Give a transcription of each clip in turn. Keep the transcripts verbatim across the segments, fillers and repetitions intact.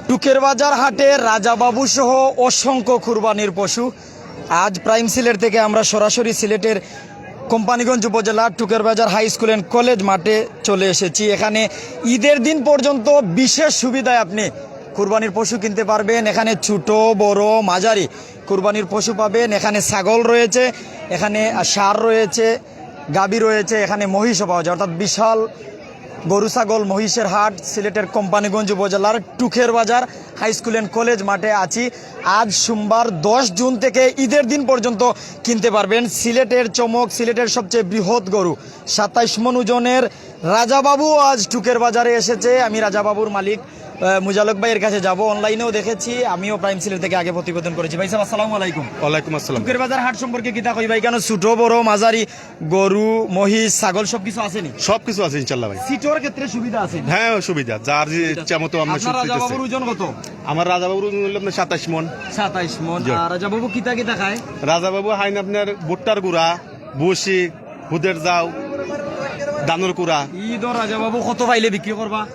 টুকের বাজার হাটে রাজাবাবু সহ অসংখ্য কুরবানির পশু। আজ প্রাইম সিলেট থেকে আমরা সরাসরি সিলেটের কোম্পানীগঞ্জ উপজেলার টুকের বাজার হাই স্কুল অ্যান্ড কলেজ মাঠে চলে এসেছি। এখানে ঈদের দিন পর্যন্ত বিশেষ সুবিধায় আপনি কুরবানির পশু কিনতে পারবেন। এখানে ছোট, বড়, মাঝারি কুরবানির পশু পাবেন। এখানে ছাগল রয়েছে, এখানে ষাঁড় রয়েছে, গাভী রয়েছে, এখানে মহিষও পাওয়া যায়। অর্থাৎ বিশাল গরু, ছাগল, মহিষের হাট, সিলেটের কোম্পানীগঞ্জ উপজেলার টুকের বাজার হাই স্কুল অ্যান্ড কলেজ মাঠে আছি। আজ সোমবার দশ জুন থেকে ঈদের দিন পর্যন্ত কিনতে পারবেন সিলেটের চমক, সিলেটের সবচেয়ে বৃহৎ গরু, সাতাইশ মন ওজনের রাজাবাবু আজ টুকের বাজারে এসেছে। আমি রাজাবাবুর মালিক, আহ, মুজালক ভাইয়ের কাছে যাব। অনলাইনেও দেখেছি, আমিও প্রাইম সিলেট থেকে আগে প্রতিবেদন করেছি। ভাই সাহেব, আসসালামু আলাইকুম। ওয়ালাইকুম আসসালাম। টুকের বাজার হাট সম্পর্কে কিতা কইবা? এখানে ছোট, বড়, মাঝারি গরু, মহিষ, ছাগল সবকিছু আছে নি? সবকিছু আছে ইনশাল্লাহ ভাই। সিটর ক্ষেত্রে সুবিধা আছে নি? হ্যাঁ, সুবিধা, যার যে ইচ্ছা মতো আমরা আপনার সুট দিতেছে। রাজাবাবুর ওজন কত? আমার রাজাবাবুর ওজন হইল আপনার সাতাইশ মন। সাতাইশ মন। জি। আর রাজাবাবু কিতা কিতা খায়? রাজাবাবু খাইন আপনার ভুট্টার গুঁড়া, ভুসি, হুদের যাও, ধানর কুড়া। ঈদ ও রাজাবাবু কত পাইলে বিক্রি করবা?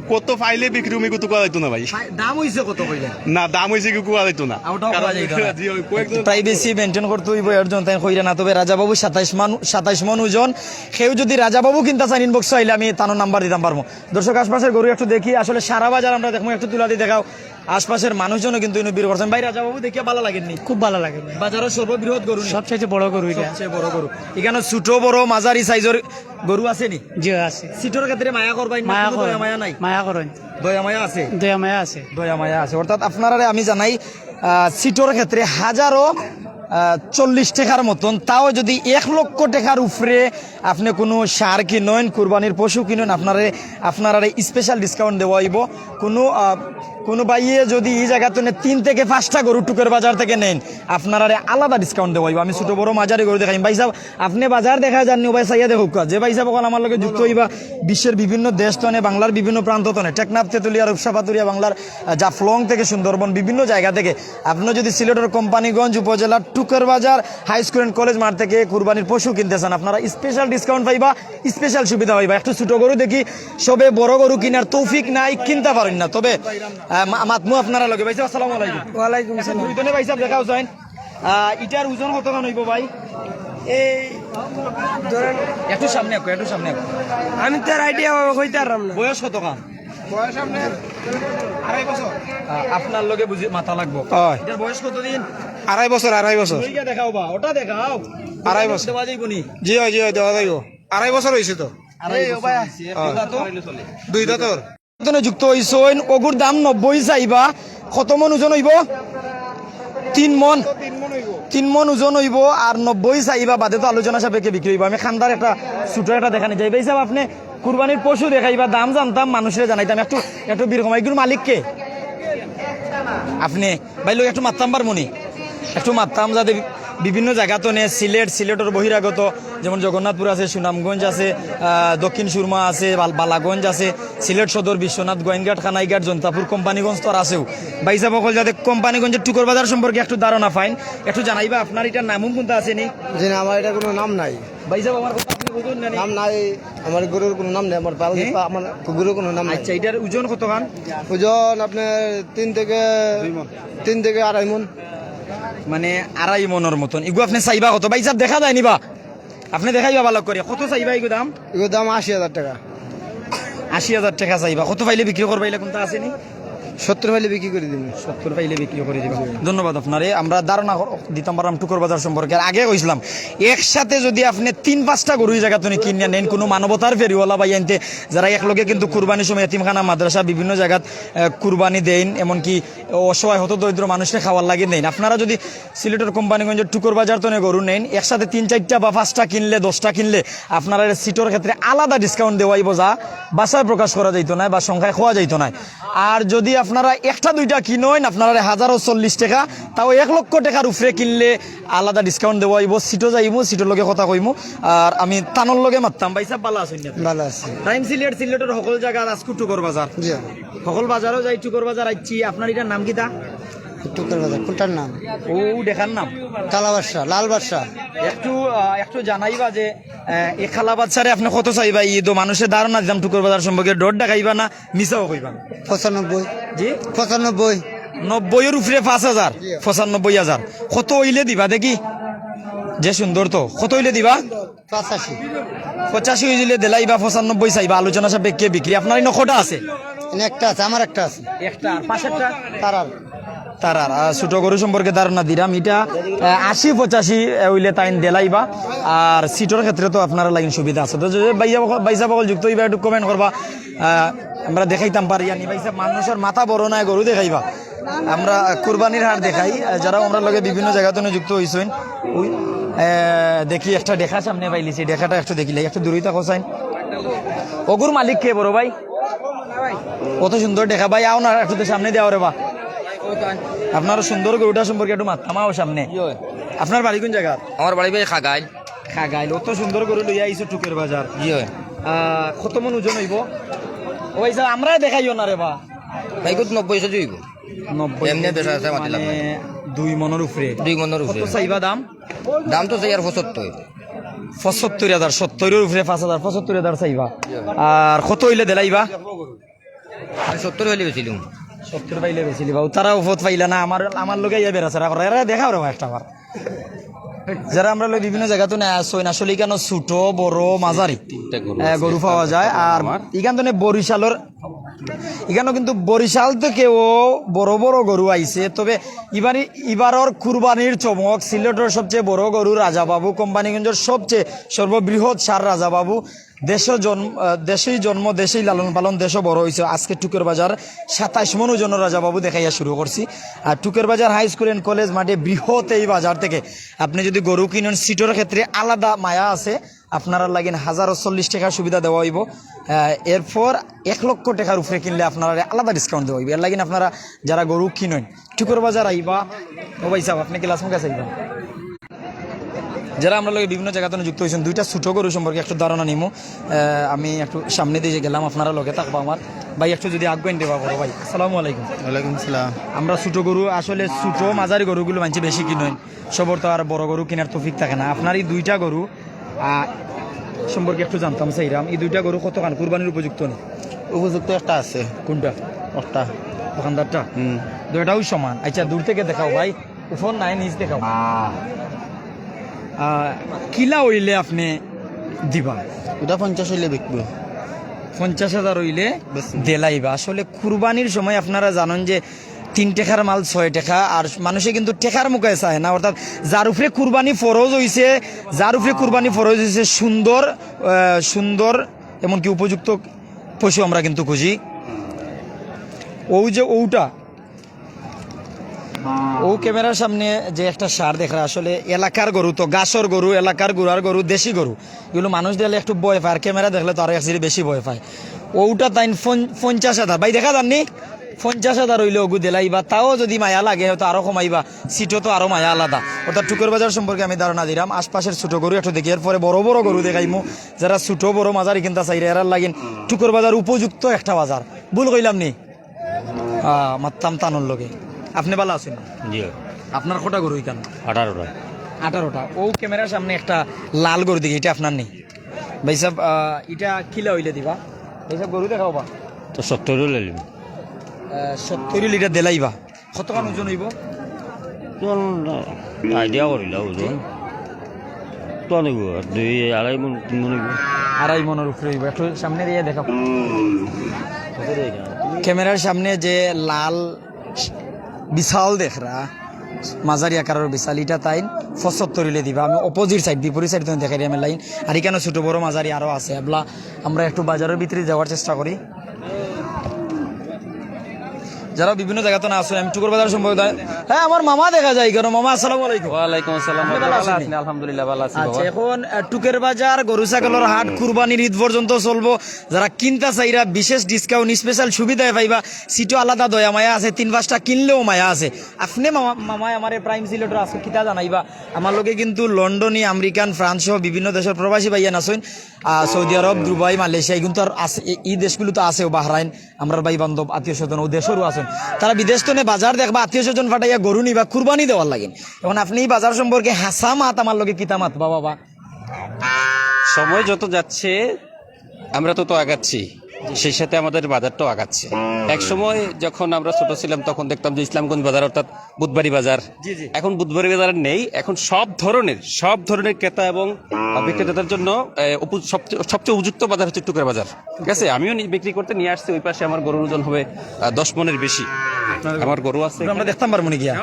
কত পাইলে বিক্রি, আমি কত কওয়া যাইতো না ভাই। দাম হইছে কত কইলে? না, দাম হইছে কি কওয়া যাইতো না। আর ওটাও কওয়া যাইতো না। জি, ওই কয়েকজন প্রাইভেসি মেইনটেইন করতে হইব, এর জন্য তাই কইরা না। তবে রাজাবাবু সাতাইশ মান, সাতাইশ মন ওজন। কেউ যদি রাজাবাবু কিনতা চান, ইনবক্সে আইলে আমি তানোর নাম্বার দিতাম পারমু। দর্শক, আশপাশের গরু একটু দেখি, আসলে সারা বাজার আমরা দেখমু, একটু তুলা দি দেখাও। আশপাশের মানুষজনও কিন্তু ইনো ভিড় করছেন। ভাই, রাজাবাবু দেখিয়া ভালা লাগের নি? খুব ভালা লাগে ভাই। বাজারর সর্ববৃহৎ গরু নি? সবচাইতে বড় গরু ইটা। সবচেয়ে বড় গরু। এখানে ছোট বড় মাঝারি সাইজর গরু আছে নি? জি, আছে। সিটর ক্ষেত্রে মায়া করবাইন না? মায়া কোনো করইন। দয়া মায়া নাই? মায়া করইন। দয়া মায়া আছে? দয়া মায়া আছে। দয়া মায়া আছে। অর্থাৎ আপনারারে আমি জানাই, আহ, সিটর ক্ষেত্রে হাজারো, আহ, চল্লিশ টেকার মতন, তাও যদি এক লক্ষ টেকার উপরে আপনে কোনো সার কিনইন, কুরবানির পশু কিনইন, আপনারে, আপনারারে স্পেশাল ডিসকাউন্ট দেওয়া হইব। কোনো, আহ, কোনো ভাইয়ে যদি এই জায়গা তনে তিন থেকে পাঁচটা গরু টুকের বাজার থেকে নেইন, আপনারারে আলাদা ডিসকাউন্ট দেওয়া হইব। আমি ছোট বড় মাঝারি গরু দেখাইম। ভাই সাহেব, আপনে বাজার দেখা যাননি, ও ভাই চাইয়া দেখউক্কা। যে ভাই সাহেব অকল আমার লগে যুক্ত হইবা বিশ্বের বিভিন্ন দেশ তনে, বাংলার বিভিন্ন প্রান্ত তনে, টেকনাফ, তেতুলিয়া, রূপসা, পাথুরিয়া, বাংলার, আহ, জাফলং থেকে সুন্দরবন, বিভিন্ন জায়গা থেকে। আপনে যদি সিলেটর কোম্পানীগঞ্জ উপজেলার টুকের বাজার হাই স্কুল অ্যান্ড কলেজ মাঠ থেকে কুরবানির পশু কিনতে চান, আপনারা স্পেশাল ডিসকাউন্ট পাইবা, স্পেশাল সুবিধা পাইবা। একটু ছোট গরু দেখি, সবে বড় গরু কিনার তৌফিক নাই, কিনতে পারইন না। তবে, আহ, মা-, মাতমু আপনারার লগে। ভাই সাহেব, আসসালামু আলাইকুম। ওয়ালাইকুম আসসালাম। দুইজনে ভাই সাহেব দেখাও চাইন। আহ, ইটার ওজন কতখান হইব ভাই? এই ধরেন একটু সামনে আঁকো, একটু সামনে আঁকো। আমি তো আর আইডিয়া কইতে পারলাম না। বয়স কতখান? বয়স আপনার আড়াই বছর। আহ, আপনার লগে বুঝি মাতা লাগবো। হয়। এটার বয়স কতদিন? আড়াই বছর, আড়াই বছর। লইয়া দেখাও বা, ওটা দেখাও। আড়াই বছর। দেওয়া যাইব নি? জি হয়, জি হয়, দেওয়া যাইব। আড়াই বছর হইছে তো। আড়াই বছর হইছে। হয়। দুই দাঁতর? দুই দাঁতর। যুক্ত হইছইন, ওগুর দাম নব্বই চাইবা। কত মন ওজন হইব? তিন মন। তিন মন ওজন হইব, আর নব্বই চাইবা বাদে তো আলোচনা সাপেক্ষে বিক্রি হইব। আমি খান্দার একটা ছোট একটা দেখানি যাই। ভাই সাহেব, আপনে কুরবানির পশু দেখাইবা, দাম জানতাম, মানুষরে জানাইতাম। একটু, একটু বীর কমাই, এগুর মালিক কে? আপনে ভাই লোক একটু মাততাম পারমু নি? একটু মাততাম যাতে বিভিন্ন জায়গা তনে সিলেট, সিলেটর বহিরাগত, যেমন জগন্নাথপুর আছে, সুনামগঞ্জ আছে, আহ, দক্ষিণ সুরমা আছে, বাল-, বালাগঞ্জ আছে, সিলেট সদর, বিশ্বনাথ, গোয়াইনঘাট, কানাইঘাট, জন্তাপুর, কোম্পানীগঞ্জ তো আর আছেও। ভাই সাহেব অকল যাতে কোম্পানীগঞ্জের টুকর বাজার সম্পর্কে একটু ধারণা পাইন, একটু জানাইবা আপনার এটার নাম কোনটা আছে নি? জি না, আমার এটা কোনো নাম নাই। ভাই সাহেব, আমার কথা আপনি বুঝুন না নি? নাম নাই, আমার গরুর কোনো নাম নাই, আমার পাল-, হ্যাঁ? আমার গরুর কোনো নাম নাই। আচ্ছা, এটার ওজন কতখান? ওজন আপনার তিন থেকে, তিন থেকে আড়াই মন। মানে আড়াই মনর মতন। ইগু আপনি চাইবা কত? ভাই সাহেব, দেখা যায় নি বা? আপনি দেখাইবা ভালো করে। কত চাইবা ইগু দাম? এগুলোর দাম আশি হাজার টাকা। আশি হাজার টাকা চাইবা। কত পাইলে বিক্রি করবা? ইলা কোনটা আছে নি? সত্তর পাইলে বিক্রি করে দিবো। সত্তর পাইলে বিক্রি করে দিবা। ধন্যবাদ আপনারে। আমরা ধারণা কর-, দিতাম পারলাম টুকর বাজার সম্পর্কে। আর আগে কইছিলাম, একসাথে যদি আপনি তিন পাঁচটা গরু এই জায়গা তনে কিনিয়া নেইন, কোনো মানবতার ফেরিওয়ালা ভাইয়াইন্তে, যারা এক লগে কিন্তু কুরবানির সময় এতিমখানা, মাদ্রাসা, বিভিন্ন জায়গাত, আহ, কুরবানি দেইন, এমনকি অসহায় হতদরিদ্র মানুষরে খাওয়ার লাগি দেইন। আপনারা যদি সিলেটর কোম্পানীগঞ্জর টুকর বাজার তনে গরু নেইন, একসাথে তিন চাইরটা বা পাঁচটা কিনলে, দশটা কিনলে, আপনারারে সিটর ক্ষেত্রে আলাদা ডিসকাউন্ট দেওয়া অইবো, যা ভাষায় প্রকাশ করা যাইতো নায় বা সংখ্যায় কওয়া যাইতো নায়। আর যদি আপনারা একটা দুইটা কিনইন, আপনারারে হাজারো চল্লিশ টাকা, তাও এক লক্ষ টাকার উপরে কিনলে আলাদা ডিসকাউন্ট দেওয়া অইবো। সিটো যাইমু, সিটর লগে কথা কইমু। আর আমি তানর লগে মাততাম। ভাই সাহেব, ভালা আছইন নি? ভালা আছি। টাইম সিলেট, সিলেটর হকল জাগাত আজকু টুকর বাজার। জি। হকল বাজারও যাই, টুকর বাজার আইছি। আপনার ইটার নাম কিতা? টুকর বাজার, কোনটার নাম? ও, দেখার নাম? কালা বাদশা, লাল বাদশা। একটু, আহ, একটু জানাইবা যে আহ, এই খালা বাচ্চারে আপনি কত চাইবা? ঈদ ও মানুষে ধারণা দিতাম টুকুর বাজার সম্পর্কে, ডর দেখাইবা না, মিছাও কইবা না? পঁচানব্বই। জি? পঁচানব্বই। নব্বইয়ের উপরে পাঁচ হাজার? জি। পঁচানব্বই হাজার। কত অইলে দিবা দেখি? যে সুন্দর তো, কত অইলে দিবা? পঁচাশি। পঁচাশি অইলে দিলাইবা, পঁচানব্বই চাইবা, আলোচনা সাপেক্ষে বিক্রি। আপনার ইনো কটা আছে? এনে একটা আছে, আমার একটা আছে। একটা, আর পাশেরটা? তারার। তারার, আহ, ছোট গরু সম্পর্কে ধারণা দিলাম, এটা, আহ, আশি পঁচাশি, আহ, অইলে তাইন দিলাইবা। আর সিটর ক্ষেত্রে তো আপনারা লাইন সুবিধা আছে। তো যে ভাইসাব অকল, ভাইসাব অকল যুক্ত অইবা, একটু comment করবা, আহ, আমরা দেখাইতাম পারি, আনি ভাইসাব, মানুষর মাথা বড় নায়, গরু দেখাইবা। আমরা কুরবানির হাট দেখাই, আহ, যারা আমরার লগে বিভিন্ন জাগা থনে যুক্ত অইছইন, ওই, আহ, দেখি একটা দেখা সামনে পাইলিছি, দেখাটা একটু দেখিলাই, একটু দূরই থাকো চাইন। অগুর মালিক কে বড় ভাই? অত সুন্দর দেখা ভাই, আও না একটু তো সামনে দেওয়া রে বা। আপনার সুন্দর গরুটা সম্পর্কে একটু মাততাম, আও সামনে। আপনার বাড়ি কোন জাগা? আমার বাড়ি ভাই খাগাইল। খাগাইল, অত সুন্দর গরু লইয়া আইছো টুকের বাজার। জি হয়। আহ, কত মন ওজন অইবো? ও ভাই সাব, আমরা দেখাইও না রে বা। ভাই, কত নব্বই কেজি অইবো। নব্বই এমনি কেজি বেচা আছে, মাটি মানে লাগবে। দুই মনর উপরে। দুই মনর উপরে। কত চাইবা দাম? দাম তো চাই আর পঁচাত্তর। পঁচাত্তর হাজার, সত্তরের উপরে পাঁচ হাজার, পঁচাত্তর হাজার চাইবা। আর কত অইলে দিলাইবা? আমি সত্তর অইলে বেচিলুম। সত্তর পাইলে বেচিলিবা। ও তারা উফত পাইলা না, আমার, আমার লগে ইয়া বেড়াছেড়া করে। এরা দেখাও রে বা একটা বার। যারা আমরার লগে বিভিন্ন জাগা থনে আছইন, আসলে ইখানো ছোট, বড়, মাঝারি, তিনটা গরু আহ, আছে। গরু পাওয়া যায়। আর আমার ইখান থনে বরিশালর, ইখানো কিন্তু বরিশাল থেকেও বড় বড় গরু আইছে। তবে ইবারই, ইবারর কুরবানির চমক, সিলেটর সবচেয়ে বড় গরু রাজাবাবু, কোম্পানীগঞ্জর সবচেয়ে সর্ববৃহৎ ষাঁড় রাজাবাবু, দেশো জন্ম, আহ, দেশেই জন্ম, দেশেই লালন পালন, দেশো বড় অইছে। আজকে টুকের বাজার সাতাইশ মন ওজনর রাজাবাবু দেখাইয়া শুরু করছি। আর টুকের বাজার হাই স্কুল and কলেজ মাঠে বৃহৎ এই বাজার থেকে আপনি যদি গরু কিনেন, সিটর ক্ষেত্রে আলাদা মায়া আছে, আপনারার লাগিন হাজারো চল্লিশ টেকা সুবিধা দেওয়া অইবো। আহ, এরপর এক লক্ষ টেকার উপরে কিনলে আপনারারে আলাদা discount দেওয়া অইবো। এর লাগিন আপনারা যারা গরু কিনেন, টুকের বাজার আইবা। ও ভাইসাব, আপনি গ্লাস মুখে চাইবা। যারা আমরার লগে বিভিন্ন জাগা থনে যুক্ত অইছইন, দুইটা ছোট গরু সম্পর্কে একটু ধারণা নিমু। আহ, আমি একটু সামনে দিয়া গেলাম, আপনারা লগে থাকবা আমার। ভাই, একটু যদি আগুয়াইন দেবা বড় ভাই। আসসালামু আলাইকুম। ওয়ালাইকুম সালাম। আমরা ছোট গরু, আসলে ছোট মাঝারি গরুগুলো মানষে বেশি কিনইন, সবর তো আর বড় গরু কিনার তৌফিক থাকে না। আপনার এই দুইটা গরু, আহ, সম্পর্কে একটু জানতাম চাইরাম, এই দুইটা গরু কতখান কুরবানির উপযুক্ত নি? উপযুক্ত একটা আছে। কোনটা? ওটা। দোকানদারটা? হুম। দুইটাও সমান। আচ্ছা, দূর থেকে দেখাও ভাই। উপর নাই, নিচ দেখাও। আহ, কিলা অইলে আপনি দিবা? ওটা পঞ্চাশ অইলে বিকবো। পঞ্চাশ হাজার অইলে বেশ। দিলাইবা। আসলে কুরবানির সময় আপনারা জানেন যে তিন টেকার মাল ছয় টেকা, আর মানষে কিন্তু টেকার মুখায় চায় না। অর্থাৎ যার উপরে কুরবানি ফরজ অইছে, যার উপরে কুরবানি ফরজ অইছে সুন্দর, আহ, সুন্দর, এমনকি উপযুক্ত পশু আমরা কিন্তু খুঁজি। ও যে ওটা ও ক্যামেরার সামনে যে একটা ষাঁড় দেখরা, আসলে এলাকার গরু তো, ঘাসর গরু, এলাকার গুড়ার গরু, দেশি গরু, এগুলো মানুষ দেখলে একটু ভয় পায়, আর ক্যামেরা দেখলে তো আরো এক সিঁড়ি বেশি ভয় পায়। ওটা তাইন পঞ্চ-, পঞ্চাশ হাজার, ভাই দেখা যাননি, পঞ্চাশ হাজার অইলে ওগু দিলাইবা, তাও যদি মায়া লাগে হয়তো আরো কমাইবা, সিটও তো আরো মায়া আলাদা। অর্থাৎ টুকের বাজার সম্পর্কে আমি ধারণা দিলাম, আশপাশের ছোট গরু একটু দেখি, এরপরে বড় বড় গরু দেখাইমু। যারা ছোট বড় মাঝারি কিনতা চাইরা, এরার লাগিন টুকের বাজার উপযুক্ত একটা বাজার। ভুল কইলাম নি? আহ, মাততাম তানোর লগে। আপনি ভালা আছইন? জি। আপনার কটা গরু ইখান? আঠারোটা। আঠারোটা। ও ক্যামেরার সামনে একটা লাল গরু দেখি, এটা আপনার নি? ভাইসাব, আহ, এটা কিলা অইলে দিবা? ভাইসাব, গরু দেখাও বা। তো সত্তর অইলে নিমু। আহ, সত্তর অইলে এটা দিলাইবা। কতখান ওজন অইবো? আইডিয়া করিলা ওজন। তো নিব, দুই, আড়াই মন, তিন মন অইব। আড়াই মনর উপরে অইব। একটু সামনে দিয়া দেখাও। ক্যামেরার সামনে যে লাল বিশাল দেখরা, মাঝারি আকারর বিশাল, ইটা তাইন পঁচাত্তর অইলে দিবা। আমি অপোজিট সাইড, বিপরীত সাইড তুমি দেখাই দিয়া আমি লাইন। আর ইখানো ছোট বড় মাঝারি আরো আছে। এবলা আমরা একটু বাজারর ভিতরে যাওয়ার চেষ্টা করি। যারা বিভিন্ন জাগা থনে আছইন, আমি টুকের বাজার সম্পর্কে দা-, হ্যাঁ, আমার মামা দেখা যায় কেন? মামা, আসসালামু আলাইকুম। ওয়ালাইকুম আসসালাম। আপনি ভালা আছইন? আলহামদুলিল্লাহ, ভালা আছি আচ্ছা, বাবা। এখন, আহ, টুকের বাজার, গরু ছাগলর হাট, কুরবানির ঈদ পর্যন্ত চলবো। যারা কিনতা চাইরা বিশেষ discount, special সুবিধায় পাইবা। সিটও আলাদা দয়া মায়া আছে, তিন পাঁচটা কিনলেও মায়া আছে। আপনি মামা, মামায় আমারে প্রাইম সিলেটর আজকে কিতা জানাইবা? আমার লগে কিন্তু লন্ডনি, আমেরিকান, ফ্রান্স সহ বিভিন্ন দেশর প্রবাসী ভাইয়ান আছইন। আহ, সৌদি আরব, দুবাই, মালয়েশিয়া, এগুন তো আর আছে, এ-, এই দেশগুলো তো আছে, বাহরাইন, আমরার ভাই বান্ধব, আত্মীয় স্বজন, ও দেশরও আছইন। তারা বিদেশ থনে বাজার দেখবা, আত্মীয় স্বজন ফাটাইয়া গরু নিবা, কুরবানি দেওয়ার লাগিন। এখন আপনি এই বাজার সম্পর্কে হাছা মাত আমার লগে কিতা মাতবা বাবা? সময় যত যাচ্ছে, আমরা তত আগাচ্ছি, সেই সাথে আমাদের বাজারটাও আগাচ্ছে। এক সময় যখন আমরা ছোট ছিলাম, তখন দেখতাম যে ইসলামগঞ্জ বাজার, অর্থাৎ বুধবাড়ি বাজার, জি, জি। এখন বুধবাড়ি বাজার আর নেই। এখন সব ধরনের, সব ধরনের ক্রেতা এবং বিক্রেতাদের জন্য আহ, উপ- সবচেয়ে সবচেয়ে উপযুক্ত বাজার হচ্ছে টুকের বাজার। ঠিক আছে, আমিও নি- বিক্রি করতে নিয়ে আসছি ওই পাশে। আমার গরুর ওজন হবে আহ, দশ মনের বেশি। আমার গরু আছে। আমরা দেখতাম পারবো নি গিয়া?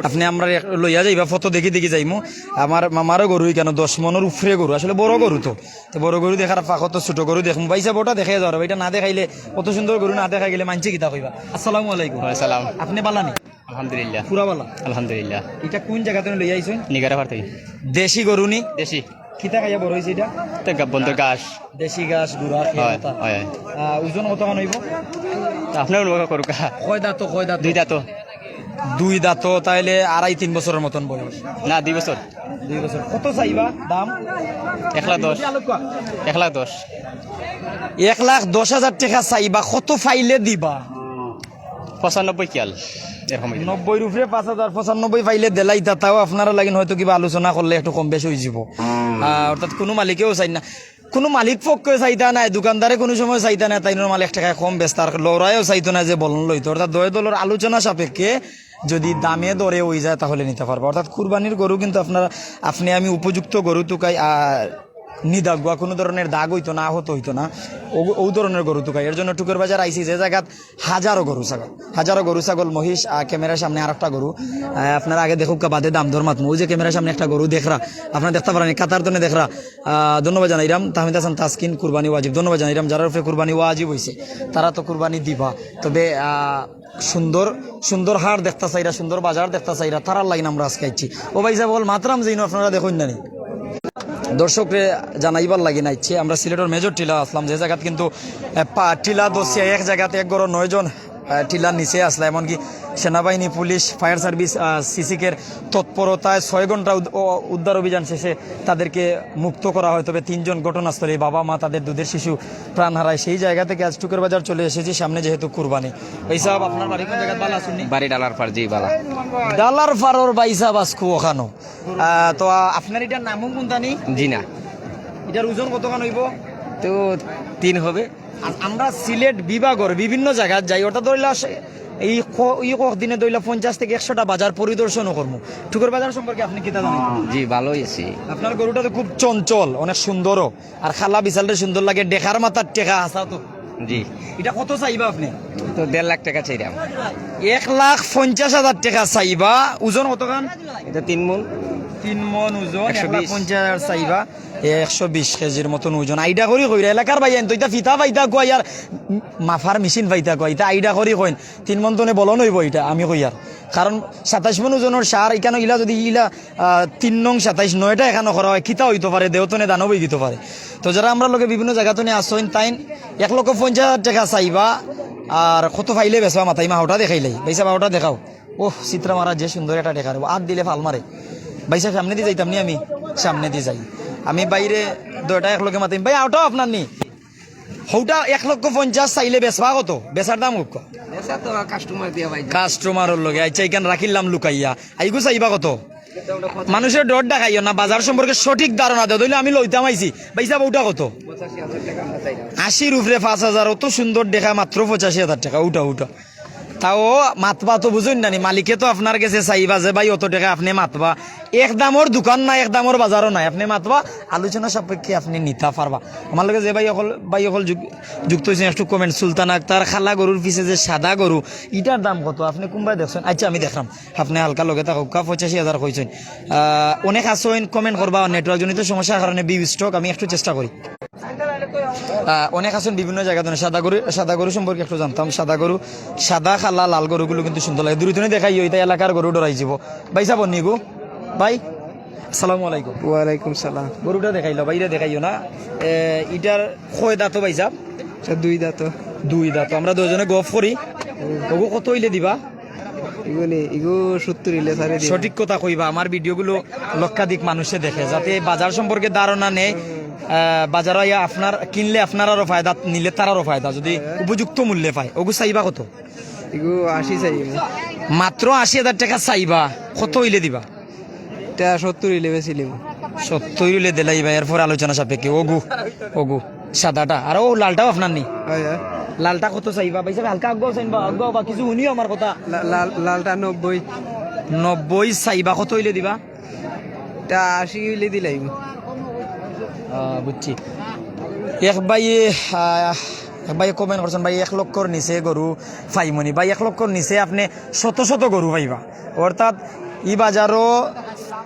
আপনি আমরা এক- লইয়া যাইবা, ফটো দেখি দেখি যাইমু। আমার মামারও গরু, কেন দশ মনের উপরে গরু, আসলে বড় গরু তো। তো বড় গরু দেখার ফাঁকত তো ছোট গরু দেখমু। ভাই সাহেব, ওটা দেখে যাওয়ার, এটা না দেখাইলে, অত সুন্দর গরু না দেখাই গেলে মানছে কিতা কইবা? আসসালামু আলাইকুম। ওয়ালাইকুম সালাম। আপনি বালা নি? আলহামদুলিল্লাহ। পুরা বালা। আলহামদুলিল্লাহ। এটা কোন জায়গা থেকে লইয়া আইছেন? নিগারা পার থেকে। দেশি গরু নি? দেশি। কিতা খাইয়া বড় হয়েছে এটা? তো গাব্বন্তর ঘাস। দেশি ঘাস, গুড়া, হয়, খেতা। হয়। আহ, ওজন কতখান হইব? তো আপনার অনুভব করুকা। কয় দাঁত, কয় দাঁত? দুই দাঁত। দুই দাঁত, তাইলে আড়াই তিন বছরের মতন বয়স। না, দুই বছর। দুই বছর। কত চাইবা দাম? এক লাখ দশ। এক লাখ দশ। এক লাখ দশ হাজার টাকা চাইবা, কত পাইলে দিবা? পঁচানব্বই কিয়াল। এরকম হইল। নব্বইর উপরে পাঁচ হাজার, পঁচানব্বই পাইলে দিলাইতা, তাও আপনারা লাগিন হয়তো কিবা আলোচনা করলে একটু কম বেশ হয়ে যাব। আহ, অর্থাৎ কোনো মালিকেও চাই না, কোনো মালিক পক্ষে চাইতা নাই, দোকানদারে কোনো সময় চাইতা নাই, তাইন মাল এক টাকায় কম বেচতা, আর লড়াইও চাইতো না যে বলন লইতো। অর্থাৎ দয় দলর আলোচনা সাপেক্ষে যদি দামে দরে হয়ে যায় তাহলে নিতে পারবা। অর্থাৎ কুরবানির গরু কিন্তু আপনারা, আপনি আমি উপযুক্ত গরু তুকাই, আহ, নিদাগুয়া কোনো ধরনের দাগ হইতো না, আহত হইতো না, ও ও ধরনের গরু তুকাই। এর জন্য টুকের বাজার আইছি, যে জায়গাত হাজারো গরু ছাগল, হাজারো গরু ছাগল, মহিষ, আহ, ক্যামেরার সামনে আর একটা গরু। আহ, আপনারা আগে দেখুক, বাদে দাম দর মাতমু। ওই যে ক্যামেরার সামনে একটা গরু দেখরা, আপনারা দেখতে পারেন, কাতার তনে দেখরা। আহ, ধন্যবাদ জানাইরাম তাহমিদ হাসান তাসকিন, কুরবানি ওয়াজিব। ধন্যবাদ জানাইরাম যারা উপরে কুরবানি ওয়াজিব হইছে, তারা তো কুরবানি দিবা। তবে, আহ, সুন্দর সুন্দর হাট দেখতা চাইরা, সুন্দর বাজার দেখতা চাইরা, তারার লাগিন আমরা আজকে আইছি। ও ভাই সাহেব, বল মাতরাম যেইন আপনারা দেখইন না নি। দর্শকরে জানাইবার লাগিন আইছি, আমরা সিলেটর মেজর টিলা আসলাম, যে জায়গাত কিন্তু, আহ, পা-, টিলা দোষিয়া এক জায়গাতে এক ঘরো নয়জন, আহ, টিলার নিচে আসলা, এমনকি সেনাবাহিনী, পুলিশ, ফায়ার সার্ভিস, আহ, সিসিকের তৎপরতায় ছয় ঘন্টা উদ-, ও-, উদ্ধার অভিযান শেষে তাদেরকে মুক্ত করা হয়। তবে তিনজন ঘটনাস্থলে, বাবা, মা, তাদের দুধের শিশু প্রাণ হারায়। সেই জায়গা থেকে আজ টুকের বাজার চলে এসেছি, সামনে যেহেতু কুরবানি। ভাই সাহেব, আপনার বাড়ি কোন জায়গায়? ভালা আছইন নি? বাড়ি ডালার পার, জি বালা। ডালার পারর ভাই সাহেব আজকে ওখানো। আহ, তো, আহ, আপনার এটার নাম কোনটা নি? জি না। এটার ওজন কতখান হইব? তো তিন হবে। আর আমরা সিলেট বিভাগর বিভিন্ন জায়গাত যাই, অর্থাৎ ধরিলা সে-, এই ক-, এই কয়েক দিনে ধরিলা পঞ্চাশ থেকে একশোটা বাজার পরিদর্শনও করবো। টুকের বাজার সম্পর্কে আপনি কিতা জানেন? জি, ভালোই আছি। আপনার গরুটা তো খুব চঞ্চল, অনেক সুন্দরও, আর খালা বিশালটা সুন্দর লাগে, ডেকার মাথার টেকা আসা তো। জি। এটা কত চাইবা আপনি? তো দেড় লাখ টাকা চাইলাম। এক লাখ পঞ্চাশ হাজার টাকা চাইবা। ওজন কতখান? এটা তিন মন। তিন মন ওজন, এক একশো লাখ বিশ। পঞ্চাশ হাজার চাইবা। এ, একশো বিশ কেজির মতন ওজন। আইডিয়া করি কইরা, এলাকার ভাই আইন তো, এটা ফিতা পাইতা কয় আর মাফার মেশিন পাইতা কয়, এটা আইডিয়া করি কইন। তিন মন তনে বলন হইব এটা, আমি কই আর। কারণ সাতাইশ মন ওজনের সার, এখানে ইলা যদি ইলা, আহ, তিন নং সাতাইশ, নয়টা এখানে করা হয়, কিতা হইতো পারে, দেহতনে দানব হয়ে দিতে পারে। তো যারা আমরা লোকে বিভিন্ন জায়গা তনে আসইন, তাইন এক লক্ষ পঞ্চাশ হাজার টাকা চাইবা, আর কত পাইলে বেচবা মাতাইমা, ওটা দেখাইলাই। ভাই সাহেব, ওটা দেখাও। ওহ, চিত্রা মারা যে সুন্দর একটা টেকা রে, আত দিলে ফাল মারে। ভাই সাহেব, সামনে দিয়ে যাইতাম নি আমি, সামনে দিয়ে যাই। আমি বাইরে দুইটা এক লগে মাতিম, ভাই, ওটাও আপনার নি। হৌটা এক লক্ষ পঞ্চাশ চাইলে বেচবা কত? বেচার দাম হোক। এসা তো কাস্টমার দিয়া ভাই। কাস্টমারর লগে, আচ্ছা, এখান রাখিলাম লুকাইয়া। আইগু চাইবা কত? মানুষের ডর দেখাইও না, বাজার সম্পর্কে সঠিক ধারণা দেও, ধরলে আমি লইতাম আইছি। ভাই সাহেব, ওটা কত? আশির উপরে পাঁচ হাজার, অত সুন্দর দেখা, মাত্র পঁচাশি হাজার টাকা, উঠা উঠা। তাও মাতবা তো বুঝইন না নি, মালিকে তো আপনার গেছে চাইবা যে ভাই অত টাকা আপনি মাতবা। এক দামর দোকান নাই, এক দামর বাজারও নাই, আপনি মাতবা, আলোচনা সাপেক্ষে আপনি নিতা পারবা। আমার লগে যে ভাই অকল, ভাই অকল যুক-, যুক্ত হইছেন, একটু কমেন্ট, সুলতান আক্তার, খালা গরুর পিছে যে সাদা গরু, ইটার দাম কত? আপনি কোনবায় দেখছেন? আচ্ছা, আমি দেখলাম, আপনি হালকা লগে থাকুক, কা পঁচাশি হাজার কইছেন। আহ, অনেক আছইন কমেন্ট করবা, নেটওয়ার্ক জনিত সমস্যার কারণে ভিউ স্টক, আমি একটু চেষ্টা করি। আহ, অনেক আছইন বিভিন্ন জায়গা থেকে। সাদা গরু, সাদা গরু সম্পর্কে একটু জানতাম। সাদা গরু, সাদা, কালা, লাল গরুগুলো কিন্তু সুন্দর লাগে। দূরে থেকে দেখাইও, এটা এলাকার গরু ডরাই যাব। ভাই সাহেব, নিগু ভাই, আসসালামু আলাইকুম। ওয়ালাইকুম সালাম। গরুটা দেখাইলো, বাইরে দেখাইও না। এ, ইটার কয় দাঁত ভাই সাহেব? আচ্ছা, দুই দাঁত। দুই দাঁত। আমরা দুজনে গফ করি। ওগু কত হইলে দিবা? ইগু নি, ইগু সত্তর হইলে ছাড়ি দিমু। সঠিক কথা কইবা, আমার ভিডিওগুলো লক্ষাধিক মানুষে দেখে, যাতে বাজার সম্পর্কে ধারণা নেয়। আহ, বাজারে আইয়া আপনার কিনলে আপনারারও ফায়দা, নিলে তারারও ফায়দা, যদি উপযুক্ত মূল্যে পায়। ওগু চাইবা কত? ইগু আশি চাইমু। মাত্র আশি হাজার টাকা চাইবা, কত হইলে দিবা? এটা সত্তর হইলে বেচিলিমু। সত্তর অইলে দিলাইবা, এরপর আলোচনা সাপেক্ষে। ওগু, ওগু, সাদাটা। আর ও লালটাও আপনার নি? লালটা কত চাইবা? ভাই সাহেব, হালকা আগুয়াও চাইবা, আগুয়াও বা কিছু হুনিও আমার কথা। লা-, লাল-, লালটা নব্বই। নব্বই চাইবা, কত অইলে দিবা? তা আশি অইলে দিলাইমু। আহ, বুঝছি। এক ভাইয়ে, আহ, এক ভাইয়ে comment করছইন, "ভাই, এক লক্ষর নিচে গরু পাইমুনি?" ভাই, এক লক্ষর নিচে আপনে শত শত গরু পাইবা। অর্থাৎ ই বাজারো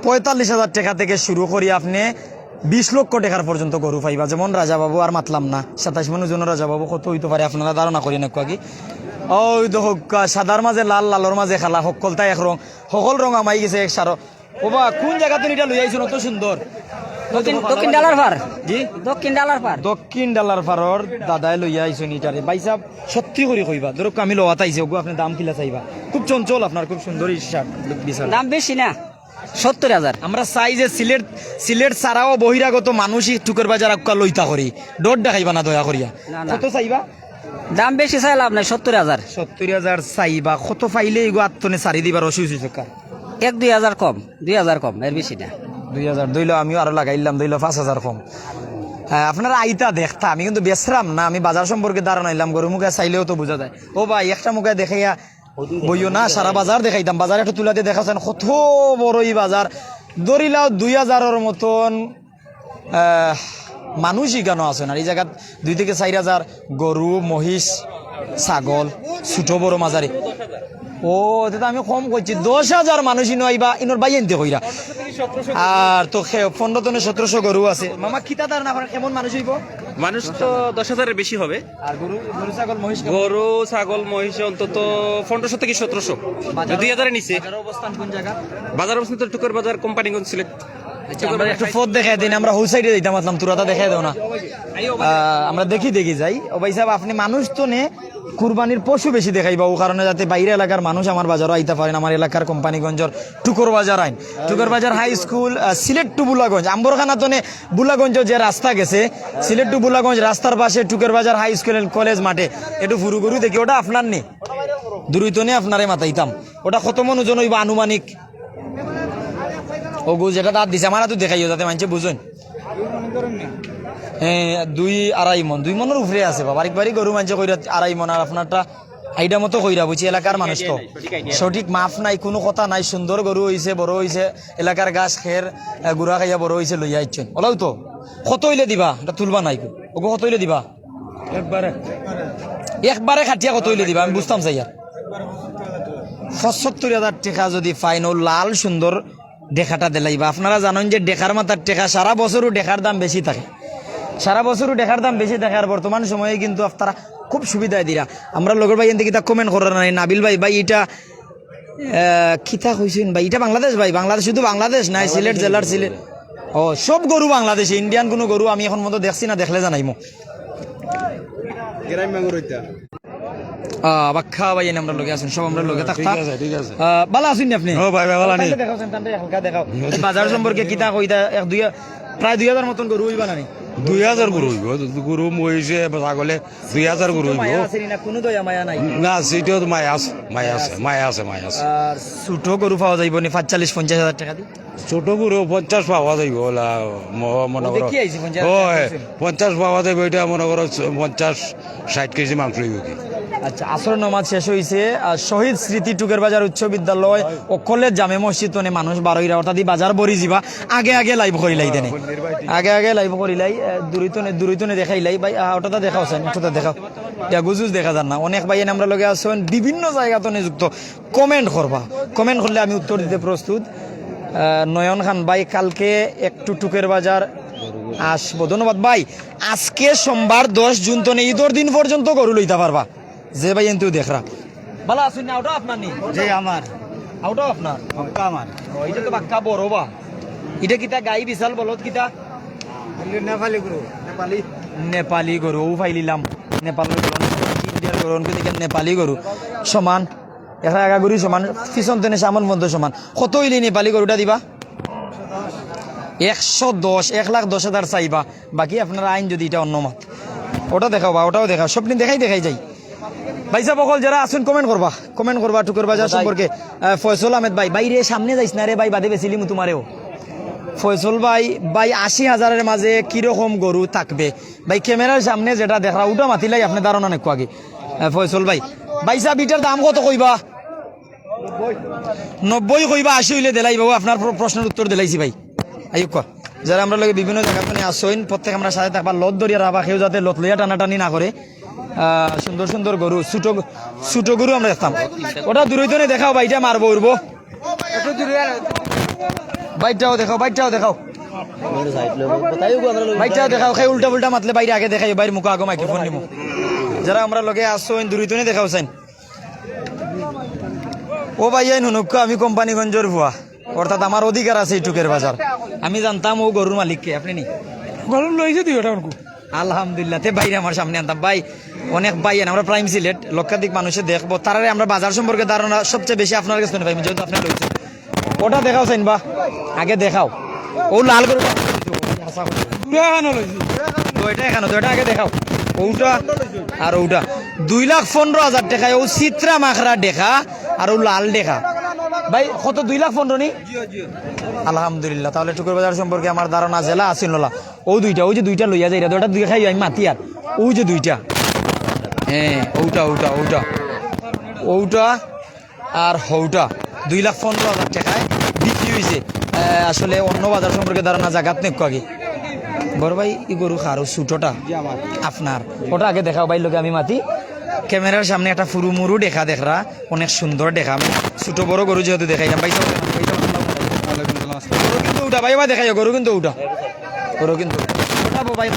পঁয়তাল্লিশ হাজার টেকা থেকে শুরু করি আপনে বিশ লক্ষ টেকার পর্যন্ত গরু পাইবা। যেমন রাজা বাবু, আর মাতলাম না, সাতাইশ মন ওজনর রাজা বাবু কত অইতো পারে আপনারা ধারণা করি না কি? ওই দেখউক্কা, সাদার মাঝে লাল, লালর মাঝে কালা, হক্কলতা এক রং, হকল রং হামাই গেছে এক সারো। ওবা, কোন জাগাত ইটা লইয়া আইছইন অত সুন্দর? দক্ষিণ, দক্ষিণ ডালার পার। জি? দক্ষিণ ডালার পার। দক্ষিণ ডালার পারর দাদায় লইয়া আইছইন ইটারে। ভাই সাহেব, সত্যি করি কইবা, ধরো আমি লওয়াত আইছি, ওগু আপনে দাম কিলা চাইবা? খুব চঞ্চল আপনার, খুব সুন্দর ই শার্ট বিশাল। দাম বেশি না, সত্তর হাজার। আমরা চাই যে সিলেট, সিলেট ছাড়াও বহিরাগত মানুষ ই টুকের বাজার আউক্কা লইতা করি, ডর দেখাইবা না দয়া করিয়া। না, না। কত চাইবা? দাম বেশি চাই লাভ নাই, সত্তর হাজার। সত্তর হাজার চাইবা, কত পাইলে ইগু আত্তনে সারি দিবার অসুবিধা হইছে কার? এক দুই হাজার কম, দুই হাজার কম, এর বেশি না। দুই হাজার, ধইলো আমিও আরো লাগাইলাম, ধইলো পাঁচ হাজার কম। হ্যাঁ, আপনারা আইতা দেখতা, আমি কিন্তু বেচরাম না, আমি বাজার সম্পর্কে ধারণা নিলাম, গরু মুখে চাইলেও তো বুঝা যায়। ও ভাই, একটা মুখে দেখাইয়া বইও না, সারা বাজার দেখাইতাম, বাজার একটু তুলাতে দেখাছেন, কত বড় ই বাজার। ধরিলাও দুই হাজারর মতন আহ, মানুষ ইখানো আছইন। আর ই জাগাত দুই থেকে চাইর হাজার গরু, মহিষ, ছাগল, ছোট বড় মাঝারি। ও, ইটা তো আমি কম কইছি, দশ হাজার মানুষ ইনো আইবা, ইনোর ভাইয়াইন্তে কইরা। আর তো খে-, পনেরো তনে সতেরোশো গরু আছে। মামা, কিতা ধারণা করেন, কেমন মানুষ অইবো? মানুষ তো দশ হাজারের বেশি হবে। আর গরু, গরু, ছাগল, মহিষ কেমন? গরু, ছাগল, মহিষ অন্তত পনেরোশো থেকে সতেরোশো, বাজার, দুই হাজারের নিচে। বাজার অবস্থান কোন জাগা? বাজার অবস্থান তো টুকের বাজার, কোম্পানিগঞ্জ, সিলেট। আচ্ছা, আমরা একটু পথ দেখাই দিন, আমরা হউ সাইডে যাইতাম আছলাম, তোরা তা দেখাই দাও না। আহ, আমরা দেখি দেখি যাই। ও ভাই সাহেব, আপনে মানুষ তো নে, কুরবানির পশু বেশি দেখাইবা, ও কারণে যাতে বাইরে এলাকার মানুষ আমার বাজারও আইতা পারেন, আমার এলাকার কোম্পানিগঞ্জর টুকর বাজার আইন। টুকর বাজার হাই স্কুল, আহ, সিলেট টু বুলাগঞ্জ, আম্বরখানা তো নে বুলাগঞ্জ যে রাস্তা গেছে, সিলেট টু বুলাগঞ্জ রাস্তার পাশে টুকর বাজার হাই স্কুল কলেজ মাঠে একটু ফুরু গরু দেখি, ওটা আপনার নি? দূরই তো নে আপনারে মাতাইতাম। ওটা কত মন ওজন অইবো আনুমানিক? ওগু যেটা দাঁত দিছে, আমার আতো দেখাইও, যাতে মানষে বুঝইন। এ, দুই আড়াই মন, দুই মনর উপরে আছে বা। বারিক বারিক গরু মানষে কইরা আড়াই মন, আর আপনারটা আইডিয়া মতো কইরা, বুঝছি, এলাকার মানুষ তো। সঠিক মাপ নাই, কুনু কথা নাই, সুন্দর গরু অইছে, বড় অইছে, এলাকার ঘাস খের, এ, গুড়া খাইয়া বড় অইছে, লইয়া আইছইন। ওলাও তো, কত অইলে দিবা? ইটা তুলবা নাই গো। ওগু কত অইলে দিবা? একবারে। একবারে কাটিয়া কত অইলে দিবা? আমি বুঝতাম চাইয়ার। পঁচাত্তর হাজার টেকা যদি পাইন, ও লাল সুন্দর ডেকাটা দিলাইবা। আপনারা জানইন যে ডেকার মাথার টেকা সারা বছরও ডেকার দাম বেশি থাকে, সারা বছরও ডেকার দাম বেশি থাকে। আর বর্তমান সময়ে কিন্তু আপনারা খুব সুবিধায় দিরা। আমরার লগর ভাইয়াইন্তে কিতা comment করার নাই, নাবিল ভাই, ভাই ইটা, আহ, কিতা কইছইন ভাই, ইটা বাংলাদেশ ভাই, বাংলাদেশ, শুধু বাংলাদেশ নাই, সিলেট জেলার সিলেট। ও, সব গরু বাংলাদেশি, ইন্ডিয়ান কুনু গরু আমি এখন মতো দেখছি না, দেখলে জানাইমু। গ্রাম মাগুর হইতা। আহ, বাক্কা ভাইয়াইন আমরার লগে আছইন, সব আমরার লগে থাকতা। ঠিক আছে, ঠিক আছে। আহ, ভালা আছইন নি আপনে? ও ভাই, ভাই, ভালা নি? তাইলে দেখাও, তাইলে হালকা দেখাও। এই বাজার সম্পর্কে কিতা কইতা, এক দুই, প্রায় দুই হাজার মতন গরু অইবা না নি? দুই হাজার গরু অইবো, গরু, মহিষে, ছাগলে দুই হাজার গরু অইবো। মায়া আছে নি না, কুনু দয়া মায়া নাই? না, সেটাও তো মায়া আছে, মায়া আছে, মায়া আছে, মায়া আছে। আর ছোট গরু পাওয়া যাইবো নি পাঁচচল্লিশ পঞ্চাশ হাজার টেকা দি? ছোট গরু পঞ্চাশ পাওয়া যাইবো, ওলা ম-, মনে ও, করো। দেখি আইছি পঞ্চাশ ওই, হাজার। পঞ্চাশ পাওয়া যাইবো, ইটা মনে করো পঞ্চাশ ষাট কেজি মাংস অইবো কি। আচ্ছা, আসর নামাজ শেষ অইছে, আর শহীদ স্মৃতি টুকের বাজার উচ্চ বিদ্যালয় ও কলেজ জামে মসজিদ তনে মানুষ বারইরা, অর্থাৎ ই বাজার ভরি যিবা, আগে আগে live করিলাই তেনে। আগে আগে live করিলাই, আহ, দূরই তনে, দূরই তনে দেখাইলাই, ভাই, আহ, ওটা তো দেখাও, সাইন, ওটা তো দেখাও। ইয়া গুজুজ দেখা যার না, অনেক ভাইয়াইন আমরার লগে আছইন, বিভিন্ন জাগা তনে যুক্ত। Comment করবা, comment করলে আমি উত্তর দিতে প্রস্তুত। আহ, নয়ন খান ভাই, কালকে একটু টুকের বাজার আসবো। ধন্যবাদ ভাই। আজকে সোমবার দশ জুন তনে ইদর দিন পর্যন্ত গরু লইতা পারবা। যে ভাইয়াইন্তেউ দেখরা। ভালা আছইন নি? ওটা আপনার নি? জি, আমার। ওটা আপনার? পাক্কা আমার। ও, ইটা তো পাক্কা বড় বা। ইটা কিতা গাই বিশাল বলদ কিতা? এগুলো নেপালি গরু। নেপালি? নেপালি গরু, ও পাইলিলাম। নেপালের গরু, ইন্ডিয়ার গরু, অনকে দেখি নেপালি গরু। সমান। এখানে আগা গরু সমান, পিছন তনে সামন পর্যন্ত সমান। কত অইলে নেপালি গরুটা দিবা? একশো দশ, এক লাখ দশ হাজার চাইবা। বাকি আপনারা আইন যদি ইটা অন্য মাত। ওটা দেখাও বা, ওটাও দেখাও। সবনি দেখাই দেখাই যাই। ভাই সাহেব অকল যারা আছইন comment করবা, comment করবা টুকের বাজার সম্পর্কে। আহ, ফয়সল আহমেদ ভাই, ভাই রে সামনে যাইস না রে ভাই, বাদে বেচিলিমু তুমারেও। ফয়সল ভাই, ভাই, আশি হাজারের মাঝে কিরকম গরু থাকবে? ভাই, ক্যামেরার সামনে যেটা দেখরা, ওটা মাতিলাই আপনি ধারণা নেক আগে। আহ, ফয়সল ভাই, ভাই সাহেব, ইটার দাম কত কইবা? নব্বই কইবা, আশি অইলে দিলাই বাবু, আপনার প্র-, প্রশ্নের উত্তর দিলাইছি ভাই। আইউক্কা, যারা আমরার লগে বিভিন্ন জায়গা থেকে আসইন, প্রত্যেক আমরার সাথে থাকবা, লত ধরিয়া রাখবা, কেউ যাতে লত লইয়া টানাটানি না করে। আহ, সুন্দর সুন্দর গরু, ছোট গ-, ছোট গরু আমরা দেখতাম। ওটা দূরই তো নেই, দেখাও ভাই, এটা মারবো উড়বো। বাইরটাও দেখাও, বাইরটাও দেখাও। বাইরটাও দেখাও, খাই উল্টা পুল্টা মাতলে বাইরে আগে দেখাই, বাইর মুখো আগে মাইক্রোফোন নিমু। যারা আমরার লগে আসইন, দূরই তো নেই, দেখাও চাইন। ও ভাই, এই নুনুক্কা, আমি কোম্পানিগঞ্জর ফুয়া, অর্থাৎ আমার অধিকার আছে এই টুকের বাজার। আমি জানতাম ও গরুর মালিক কে, আপনি নি? গরু লইছে দুই ওটা ওরকম। আলহামদুলিল্লাহ, তে বাইরে আমার সামনে আনতাম ভাই, অনেক ভাই আন, আমরা প্রাইম সিলেট, লক্ষাধিক মানুষে দেখবো, তারারে আমরা বাজার সম্পর্কে ধারণা সবচেয়ে বেশি আপনার কাছে পাইবো, যেহেতু আপনি লইছেন। ওটা দেখাও চাইন বা, আগে দেখাও। ও লাল গরু। দুইটা এখানো লইছি। দুইটা এখানো, দুইটা আগে দেখাও। ওটা আর ওটা। দুই লাখ পনেরো হাজার টাকায় ও চিত্রা মাখরা দেখা আর ও লাল দেখা। ভাই, কত? দুই লাখ পনেরো নি? আলহামদুলিল্লাহ, তাহলে টুকের বাজার সম্পর্কে আমার ধারণা যেলা আছিল নলা। ও দুইটা, ওই যে দুইটা লইয়া যাইরা, দুইটা দুই খাই আমি মাতি আর। ওই যে দুইটা। হ্যাঁ, ওটা, ওটা, ওটা। ওটা আর হৌটা দুই লাখ পনেরো হাজার টাকায় বিক্রি হইছে। আহ, আসলে অন্য বাজার সম্পর্কে ধারণা জাগাত নেক আগে। বড় ভাই, ই গরু কার? ও ছোটটা? জি, আমার। আপনার? ওটা আগে দেখাও ভাই, লগে আমি মাতি। ক্যামেরার সামনে একটা ফুরু মুরু দেখা দেখরা, অনেক সুন্দর দেখা। আমি ছোট বড় গরু যেহেতু দেখাইলাম, ভাই সাহেব, ভাই সাহেব, আসসালামু আলাইকুম। ওয়ালাইকুম সালাম, আসসালাম। গরু কিন্তু উঠা, ভাই, ভাই দেখাইও, গরু কিন্তু উঠা। গরু কিন্তু উঠা। ওটা বো ভাই,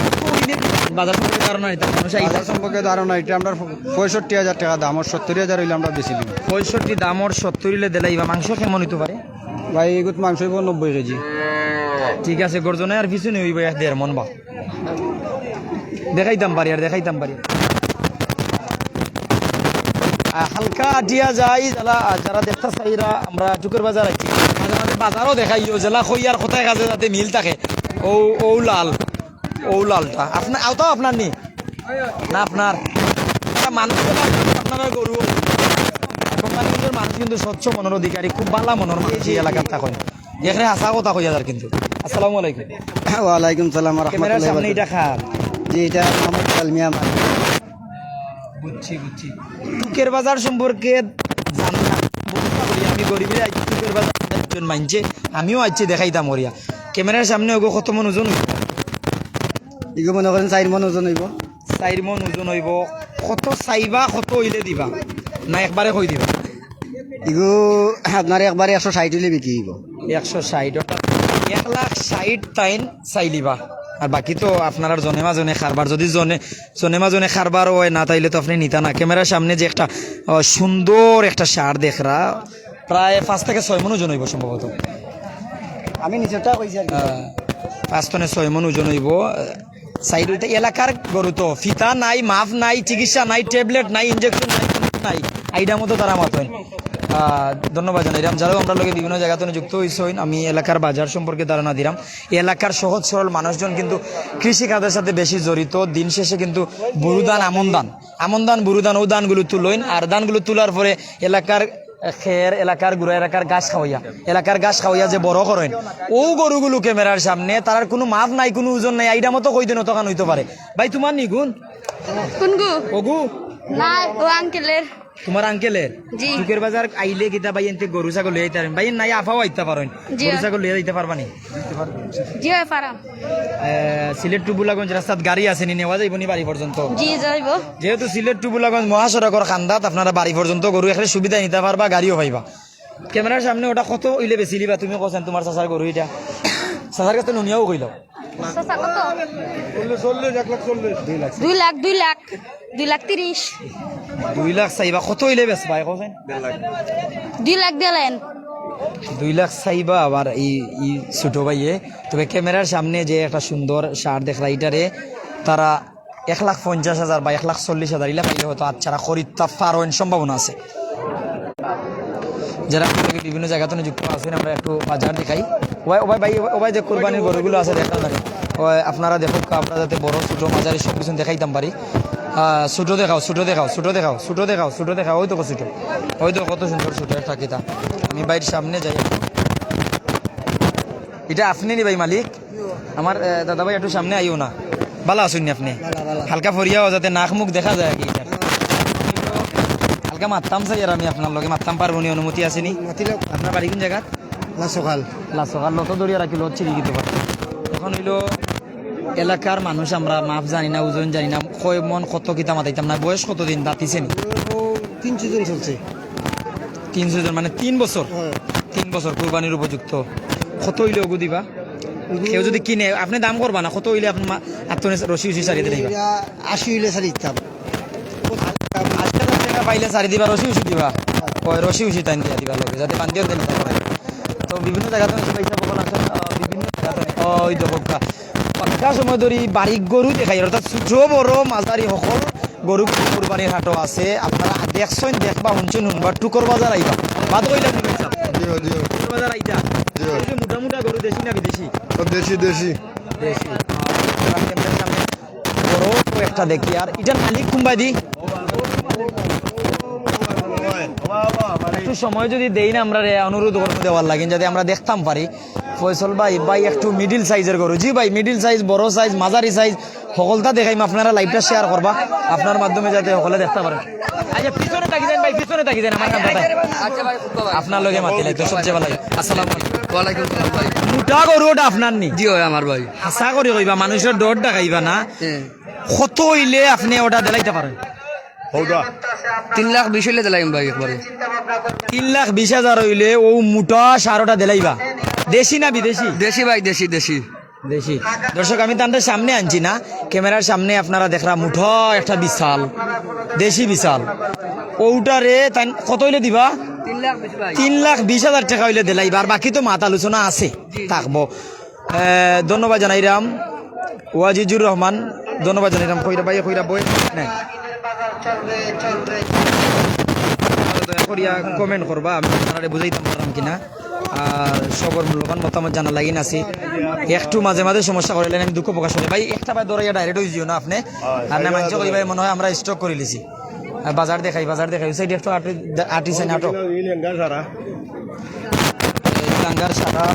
বাজার সম্পর্কে ধারণা এটা, মানুষ আইছে। বাজার সম্পর্কে ধারণা এটা আমরা পঁয়ষট্টি হাজার টাকা দাম, আর সত্তর হাজার হইলে আমরা বেশি দিব। পঁয়ষট্টি দাম আর সত্তর হইলে দিলাই বা মাংস কেমন হইতে পারে? ভাই, এগুত মাংস হইব নব্বই কেজি। ঠিক আছে, গর্জনায় আর পিছনে হইব এক দেড় মন বা। দেখাইতাম পারি আর দেখাইতাম পারি। আহ, হালকা আটিয়া যাই, যারা, যারা দেখতা চাইরা, আমরা টুকের বাজার আইছি। মাঝে মাঝে বাজারও দেখাইও, যেলা কই আর কথায় কাজে যাতে মিল থাকে। ও, ও লাল, ও লালটা। আপনা-, ওটাও আপনার নি? না, আপনার। এটা মানুষ বলে আপনার, আপনার গরু। কোম্পানিগঞ্জের মানুষ কিন্তু স্বচ্ছ মনের অধিকারী, খুব ভালা মনের মানুষ এই এলাকার থাকেন। এখানে হাছা কথা কইয়া যার কিন্তু। আসসালামু আলাইকুম। ওয়ালাইকুম সালাম ওয়া ক্যামেরার রাহমাতুল্লাহি সামনে ওয়া এটা খার। জি, এটা মোহাম্মদ কালমিয়া আমার। বুঝছি, বুঝছি। টুকের বাজার সম্পর্কে জানতাম, বলতে পারি, আমি গরিবের আইছি টুকের বাজার একজন মানছে, আমিও আইছি দেখাইতাম করিয়া। ক্যামেরার সামনে ওগো কত মন ওজন হইব? ইগো মনে করেন চাইর মন ওজন হইব। চাইর মন ওজন হইব। কত চাইবা, কত হইলে দিবা? না একবারে কই দিবা? ইগো আপনার একবারে একশো ষাট হইলে বিক্রি হইব। একশো ষাট, অর্থাৎ এক লাখ ষাট তাইন চাইলিবা। আর বাকি তো আপনার আর জনে মাজনে কারবার, যদি জনে, জনে মাজনে কারবার হয় না, তাইলে তো আপনি নিতা না। ক্যামেরার সামনে যে একটা, আহ, সুন্দর একটা ষাঁড় দেখরা, প্রায় পাঁচ থেকে ছয় মন ওজন হইব সম্ভবত। আমি নিচেরটা কইছি আর কি। আহ, পাঁচ টনে ছয় মন ওজন হইব। সাইড হইতে এলাকার গরু তো, ফিতা নাই, মাফ নাই, চিকিৎসা নাই, ট্যাবলেট নাই, ইনজেকশন নাই, নাই, আইডা মতো তারা মাতইন। আহ, ধন্যবাদ জানাইলাম, যারাও আমরার লগে বিভিন্ন জায়গা থেকে যুক্ত হইছইন। আমি এলাকার বাজার সম্পর্কে ধারণা দিলাম। এলাকার সহজ সরল মানুষজন কিন্তু কৃষি খাতের সাথে বেশি জড়িত। দিন শেষে কিন্তু বুরু ধান, আমন ধান, আমন ধান, বুরু ধান, ও ধানগুলো তুলইন। আর ধানগুলো তোলার পরে এলাকার খের, এলাকার গুড়া, এলাকার ঘাস খাওয়াইয়া, এলাকার ঘাস খাওয়াইয়া যে বড় করইন, ও গরুগুলো ক্যামেরার সামনে, তারার কোনো মাপ নাই, কোনো ওজন নাই, আইডা মতো কই দিন অতখান হইতে পারে। ভাই, তোমার নিগুন? কোন গু? ওগু? না, ও আঙ্কেলের। তোমার আঙ্কেলের? জি। টুকের বাজার আইলে কিতা ভাই এনতে গরু ছাগল লইয়া আইতে পারইন? ভাই, নাই আফাও আইতে পারইন। জি। গরু ছাগল লইয়া আইতে পারবা নি? জি, হয়, পারাম। এ, সিলেট টু ভোলাগঞ্জ রাস্তাত গাড়ি আছে নি, নেওয়া যাইব নি বাড়ি পর্যন্ত? জি, যাইব। যেহেতু সিলেট টু ভোলাগঞ্জ মহাসড়কর কান্দাত আপনারা বাড়ি পর্যন্ত গরু একরে সুবিধায় নিতা পারবা, গাড়িও পাইবা। ক্যামেরার সামনে ওটা কত হইলে বেচিলিবা? তুমি কছেন তোমার চাচার গরু এটা? চাচার কাছে নুনিয়াও কইল। চাচা, কত? চল্লিশ, এক লাখ চল্লিশ। দুই লাখ, দুই লাখ, দুই লাখ তিরিশ। দুই লাখ চাইবা, কত হইলে বেচবা, কছেন? দুই লাখ দিলেন। দুই লাখ চাইবা আবার এই, এই ছোট ভাইয়ে। তবে ক্যামেরার সামনে যে একটা সুন্দর ষাঁড় দেখরা, ইটারে তারা এক লাখ পঞ্চাশ হাজার বা এক লাখ চল্লিশ হাজার ইলা পাইলে হয়তো আচ্ছা খরিদ তা পারইন সম্ভাবনা আছে। যারা আপনারা বিভিন্ন জায়গা থেকে যুক্ত আছেন, আমরা একটু বাজার দেখাই। ও ভাই, ও ভাই, ভাই, ও ভাই, যে কুরবানির গরুগুলো আছে দেখা যাবে। ও ভাই, আপনারা দেখো, আমরা যাতে বড়, ছোট, মাঝারি সব কিছু দেখাইতাম পারি। আহ, ছোট দেখাও, ছোট দেখাও, ছোট দেখাও, ছোট দেখাও, ছোট দেখাও, ওই তো ছোট, ওই তো কত সুন্দর ছোট একটা কিতা। আমি বাইর সামনে যাই। ইটা আপনে নি ভাই মালিক? আমার, এ, দাদা ভাই একটু সামনে আইও না। ভালা আছইন নি আপনে? ভালা, ভালা। হালকা ফরিয়াও যাতে নাক মুখ দেখা যায় আর কি ইটার। হালকা মাততাম চাই আর আমি আপনার লগে মাততাম পারবো নি, অনুমতি আছে নি? মাতিলে আপনার বাড়ি কোন জায়গা? লাসোকাল। লাসোকাল, লত দরিয়া রাখি লত ছিড়ি দিতে পারে। এখন অইলো এলাকার মানুষ আমরা মাপ জানি না, ওজন জানি না, কয় মন কত কিতা মাতাইতাম না। বয়স কত দিন দাঁতিছে নি? ও তিন সিজন চলছে। তিন সিজন মানে তিন বছর? হ্যাঁ। তিন বছর কুরবানির উপযুক্ত। কত অইলে ওগু দিবা? ওগু কেউ যদি কিনে, আপনে দাম করবা না, কত অইলে আপনে মা-, আত্মনে রশি উশি সারি দিলাইবা? এরা আশি অইলে সারি দিতাম। আশি হাজার টেকা পাইলে সারি দিবা, রশি উশি দিবা? ওই রশি উশি তাইন দিয়া দিবা লগে, যাতে বান্ধিও দেন না করে। তো বিভিন্ন জায়গা থাকি পয়সা বকল আসে, আহ, বিভিন্ন জায়গা থাকি। ওই দেখো কা-, পাক্কা সময় ধরি বাড়ি গরু দেখাই, অর্থাৎ ছোট বড় মাঝারি হকল গরু কুরবানির হাটও আছে। আপনারা দেখছইন, দেখবা, হুনছইন, হুনবা, টুকর বাজার আইবা। বাদ কইলাম নি ভাই সাহেব? জি, জি। টুকর বাজার আইতা। জি। এই যে মোটা মোটা গরু দেশি না বিদেশি? সব দেশি, দেশি। দেশি। আহ, ক্যামেরার সামনে বড় একটা দেখি। আর ইটার মালিক কুনবায়দি? একটু সময় যদি দেইন আমরারে, অনুরোধ করমু দেওয়ার লাগিন, যাতে আমরা দেখতাম পারি। ফয়সল ভাই, ভাই একটু মিডিল সাইজের গরু। জি ভাই, মিডিল সাইজ, বড় সাইজ, মাঝারি সাইজ, হকলতা দেখাইমু, আপনারা live টা share করবা, আপনার মাধ্যমে যাতে হকলে দেখতা পারেন। আচ্ছা, পিছনে থাকি যান ভাই, পিছনে থাকি যান, আমার কাম কথা। আচ্ছা ভাই, খুব ভালো। আপনার লগে মাতিলাই তো সবচেয়ে ভালো লাগে। আসসালামু আলাইকুম। ওয়ালাইকুম সালাম ভাই। মোটা গরু ওটা আপনার নি? জি অয়, আমার ভাই। হাছা করি কইবা, মানুষরে ডর দেখাইবা না। হ্যাঁ। কত অইলে আপনে ওটা দিলাইতা পারেন? তিন লাখ বিশ অইলে দিলাইমু ভাই একবারে। তিন লাখ বিশ হাজার অইলে অউ মোটা ষাঁড় ওটা দিলাইবা? দেশি না বিদেশি? দেশি ভাই, দেশি, দেশি। দেশি। দর্শক, আমি তানরে সামনে আনছি না, ক্যামেরার সামনে আপনারা দেখরা মোটা একটা বিশাল, দেশি বিশাল। ওটারে তাইন কত অইলে দিবা? তিন লাখ বিশ ভাই। তিন লাখ বিশ হাজার টেকা অইলে দিলাইবা, আর বাকি তো মাত আলোচনা আছে, থাকবো। এ, ধন্যবাদ জানাইরাম ওয়াজিজুর রহমান, ধন্যবাদ জানাইরাম। কইরা ভাই, কইরা বই না। দয়া করিয়া comment করবা, আমি আপনারারে বুঝাইতাম পারলাম কিনা। আর সবর মূল্যবান মতামত জানা লাগিন আছি। একটু মাঝে মাঝে সমস্যা করিলে আমি দুঃখ প্রকাশ করি। ভাই, একটা ভাই দৌড়াইয়া direct অই যিও না আপনে। আর না মানছে কই ভাই মনে হয় আমরা stock করি লিছি। আর বাজার দেখাই, বাজার দেখাই। ওই side এ একটু আটি, আটি সাইন আটো। এই লাঙ্গার সারা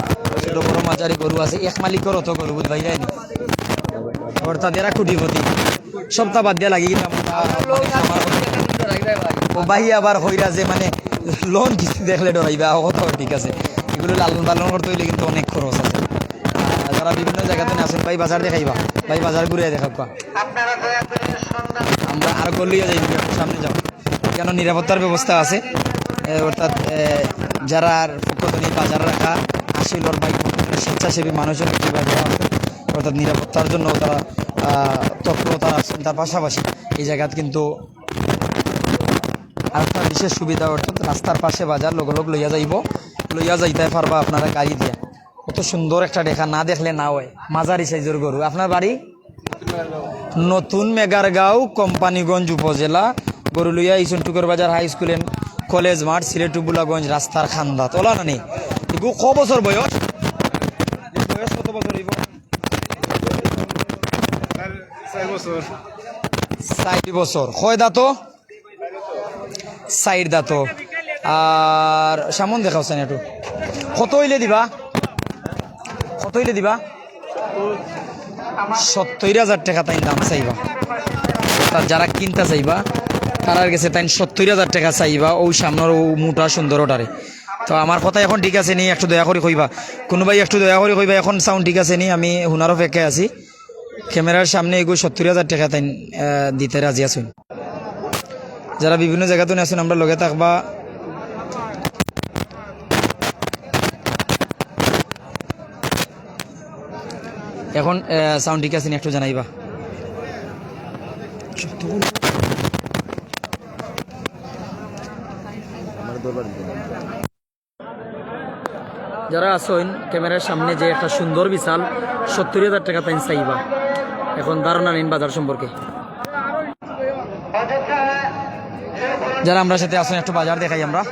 ছোট বড় মাঝারি গরু আছে, এক মালিকর অত গরু বুঝ ভাই যায়নি। অর্থাৎ এরা কোটিপতি। সপ্তাহ বাদ দিয়া লাগি গেলাম। ও ভাই আবার কইরা যে মানে লোন কিস্তি দেখলে ডরাইবা, ও কথাও ঠিক আছে। এগুলো লালন পালন করতে হইলে কিন্তু অনেক খরচ আছে। আহ, যারা বিভিন্ন জায়গাতে আছেন, ভাই বাজার দেখাইবা, ভাই বাজার ঘুরে দেখাবা। আমরা আর গলিয়ে যাই, সামনে যাও। কেন নিরাপত্তার ব্যবস্থা আছে, এ, অর্থাৎ, এ, যারার পক্ষ থেকে বাজার রাখা আসিল ওর ভাই স্বেচ্ছাসেবী মানুষের যে বাজার আছে, অর্থাৎ নিরাপত্তার জন্য তারা, আহ, তৎপরতা রাখছেন। তার পাশাপাশি এই জায়গাত কিন্তু আরেকটা বিশেষ সুবিধা, অর্থাৎ রাস্তার পাশে বাজার, লগে লগ লইয়া যাইব, লইয়া যাইতে পারবা আপনারা গাড়ি দিয়া। কত সুন্দর একটা দেখা, না দেখলে না হয়। মাঝারি সাইজের গরু। আপনার বাড়ি? নতুন মেগারগাঁও, কোম্পানীগঞ্জ উপজেলা। গরু লইয়া ইসন টুকর বাজার হাই স্কুল এন্ড কলেজ মাঠ, সিলেট টু বুলাগঞ্জ রাস্তার খান্দাত। ওলা নানি? এগু ক বছর বয়স? এ বয়স কত বছর হইব? চার বছর। চার বছর। কয় দাঁত? চাইর দাঁত। আর সামন দেখাও চাইন একটু। কত হইলে দিবা? কত হইলে দিবা? সত্তর হাজার টেকা তাইন দাম চাইবা। অর্থাৎ যারা কিনতা চাইবা, তারার গেছে তাইন সত্তর হাজার টেকা চাইবা, ওই সামনের ও মোটা সুন্দর ওটারে। তো আমার কথা এখন ঠিক আছে নি? একটু দয়া করি কইবা, কোনো ভাই একটু দয়া করি কইবা, এখন সাউন্ড ঠিক আছে নি? আমি হুনার অপেক্ষায় আছি। ক্যামেরার সামনে এগু সত্তর হাজার টেকা তাইন, আহ, দিতে রাজি আছইন। যারা বিভিন্ন জায়গা থেকে আছেন, আমরা লগে থাকবা। এখন, আহ, সাউন্ড ঠিক আছে নি? একটু জানাইবা। যারা আছইন ক্যামেরার সামনে, যে একটা সুন্দর বিশাল সত্তর হাজার টেকা তাইন চাইবা, এখন ধারণা নিন বাজার সম্পর্কে। যারা আমরা সাথে আছইন, একটু বাজার দেখাই আমরা।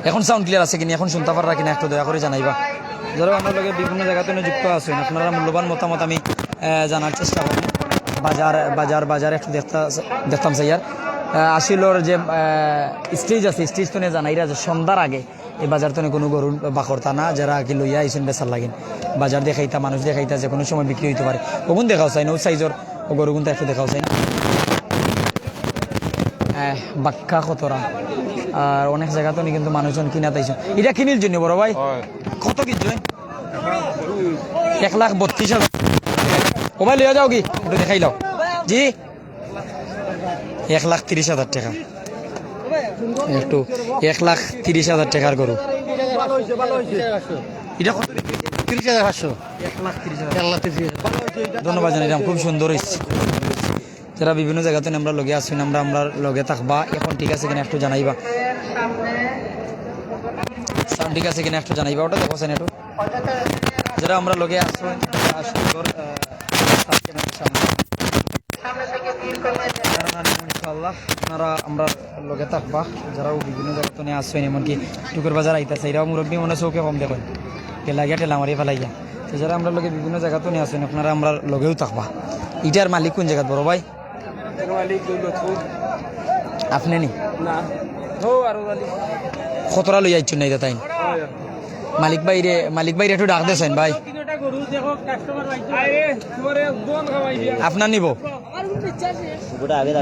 এখন সাউন্ড ক্লিয়ার আছে কিনা, এখন শুনতে পাররা কিনা, একটু দয়া করে জানাইবা। যারা আমরা লগে বিভিন্ন জায়গা থেকে যুক্ত আছইন, আপনারা মূল্যবান মতামত আমি, আহ, জানার চেষ্টা করব। বাজার, বাজার, বাজার একটু দেখতা-, দেখতাম চাই আর। আহ, আসিলর যে, আহ, স্টেজ আছে, স্টেজ তনে জানাইরা যে সন্ধ্যার আগে এই বাজার তনে কোনো গরু বাকরতা না, যারা কি লইয়া আইছইন বেচার লাগিন। বাজার দেখাইতা, মানুষ দেখাইতা, যে কোনো সময় বিক্রি অইতো পারে। ওগুন দেখাও চাইন, ও সাইজর ও গরুগুন তো একটু দেখাও চাইন। আহ, বাক্কা কতরা। আর অনেক জাগা তনে কিন্তু মানুষজন কিনাত আইছইন। ইটা কিনিল জন্য বড় ভাই? হয়। কত কিনছইন? এক লাখ বত্রিশ হাজার। ও ভাই, লইয়া যাও কি? একটু দেখাইলাও। জি? এক লাখ তিরিশ হাজার টেকা। একটু এক লাখ তিরিশ হাজার টেকার গরু। ইটা কত? তিরিশ হাজার পাঁচশো। এক লাখ তিরিশ হাজার। এক লাখ তিরিশ হাজার। ধন্যবাদ জানাইলাম, খুব সুন্দর অইছে। যারা বিভিন্ন জাগা তনে আমরার লগে আছইন, আমরার, আমরার লগে থাকবা। এখন ঠিক আছে কিনা একটু জানাইবা। সাউন্ড ঠিক আছে কিনা একটু জানাইবা, ওটা দেখো সেন একটু। যারা আমরার লগে আছইন, আহ, সুন্দর, আহ, সামনে। ইনশাআল্লাহ, আপনারা আমরার লগে থাকবা। যারা বিভিন্ন জাগা তনে আছইন, এমনকি টুকুর বাজার আইতা চাইরাও, মুরব্বি মনে চউখে কম দেখইন, গেলা গিয়া ঠেলা মারি ফালাইয়া। তো যারা আমরার লগে বিভিন্ন জাগা তনে আছইন, আপনারা আমরার লগেউ থাকবা। ইটার মালিক কোন জাগাত বড় ভাই? আপনে নি? না। ও, আরো মালিক। কতরা লইয়া আইছইন না ইটা তাইন? মালিক ভাইরে, মালিক ভাইরে একটু ডাক দেছেন ভাই। আপনার নিব?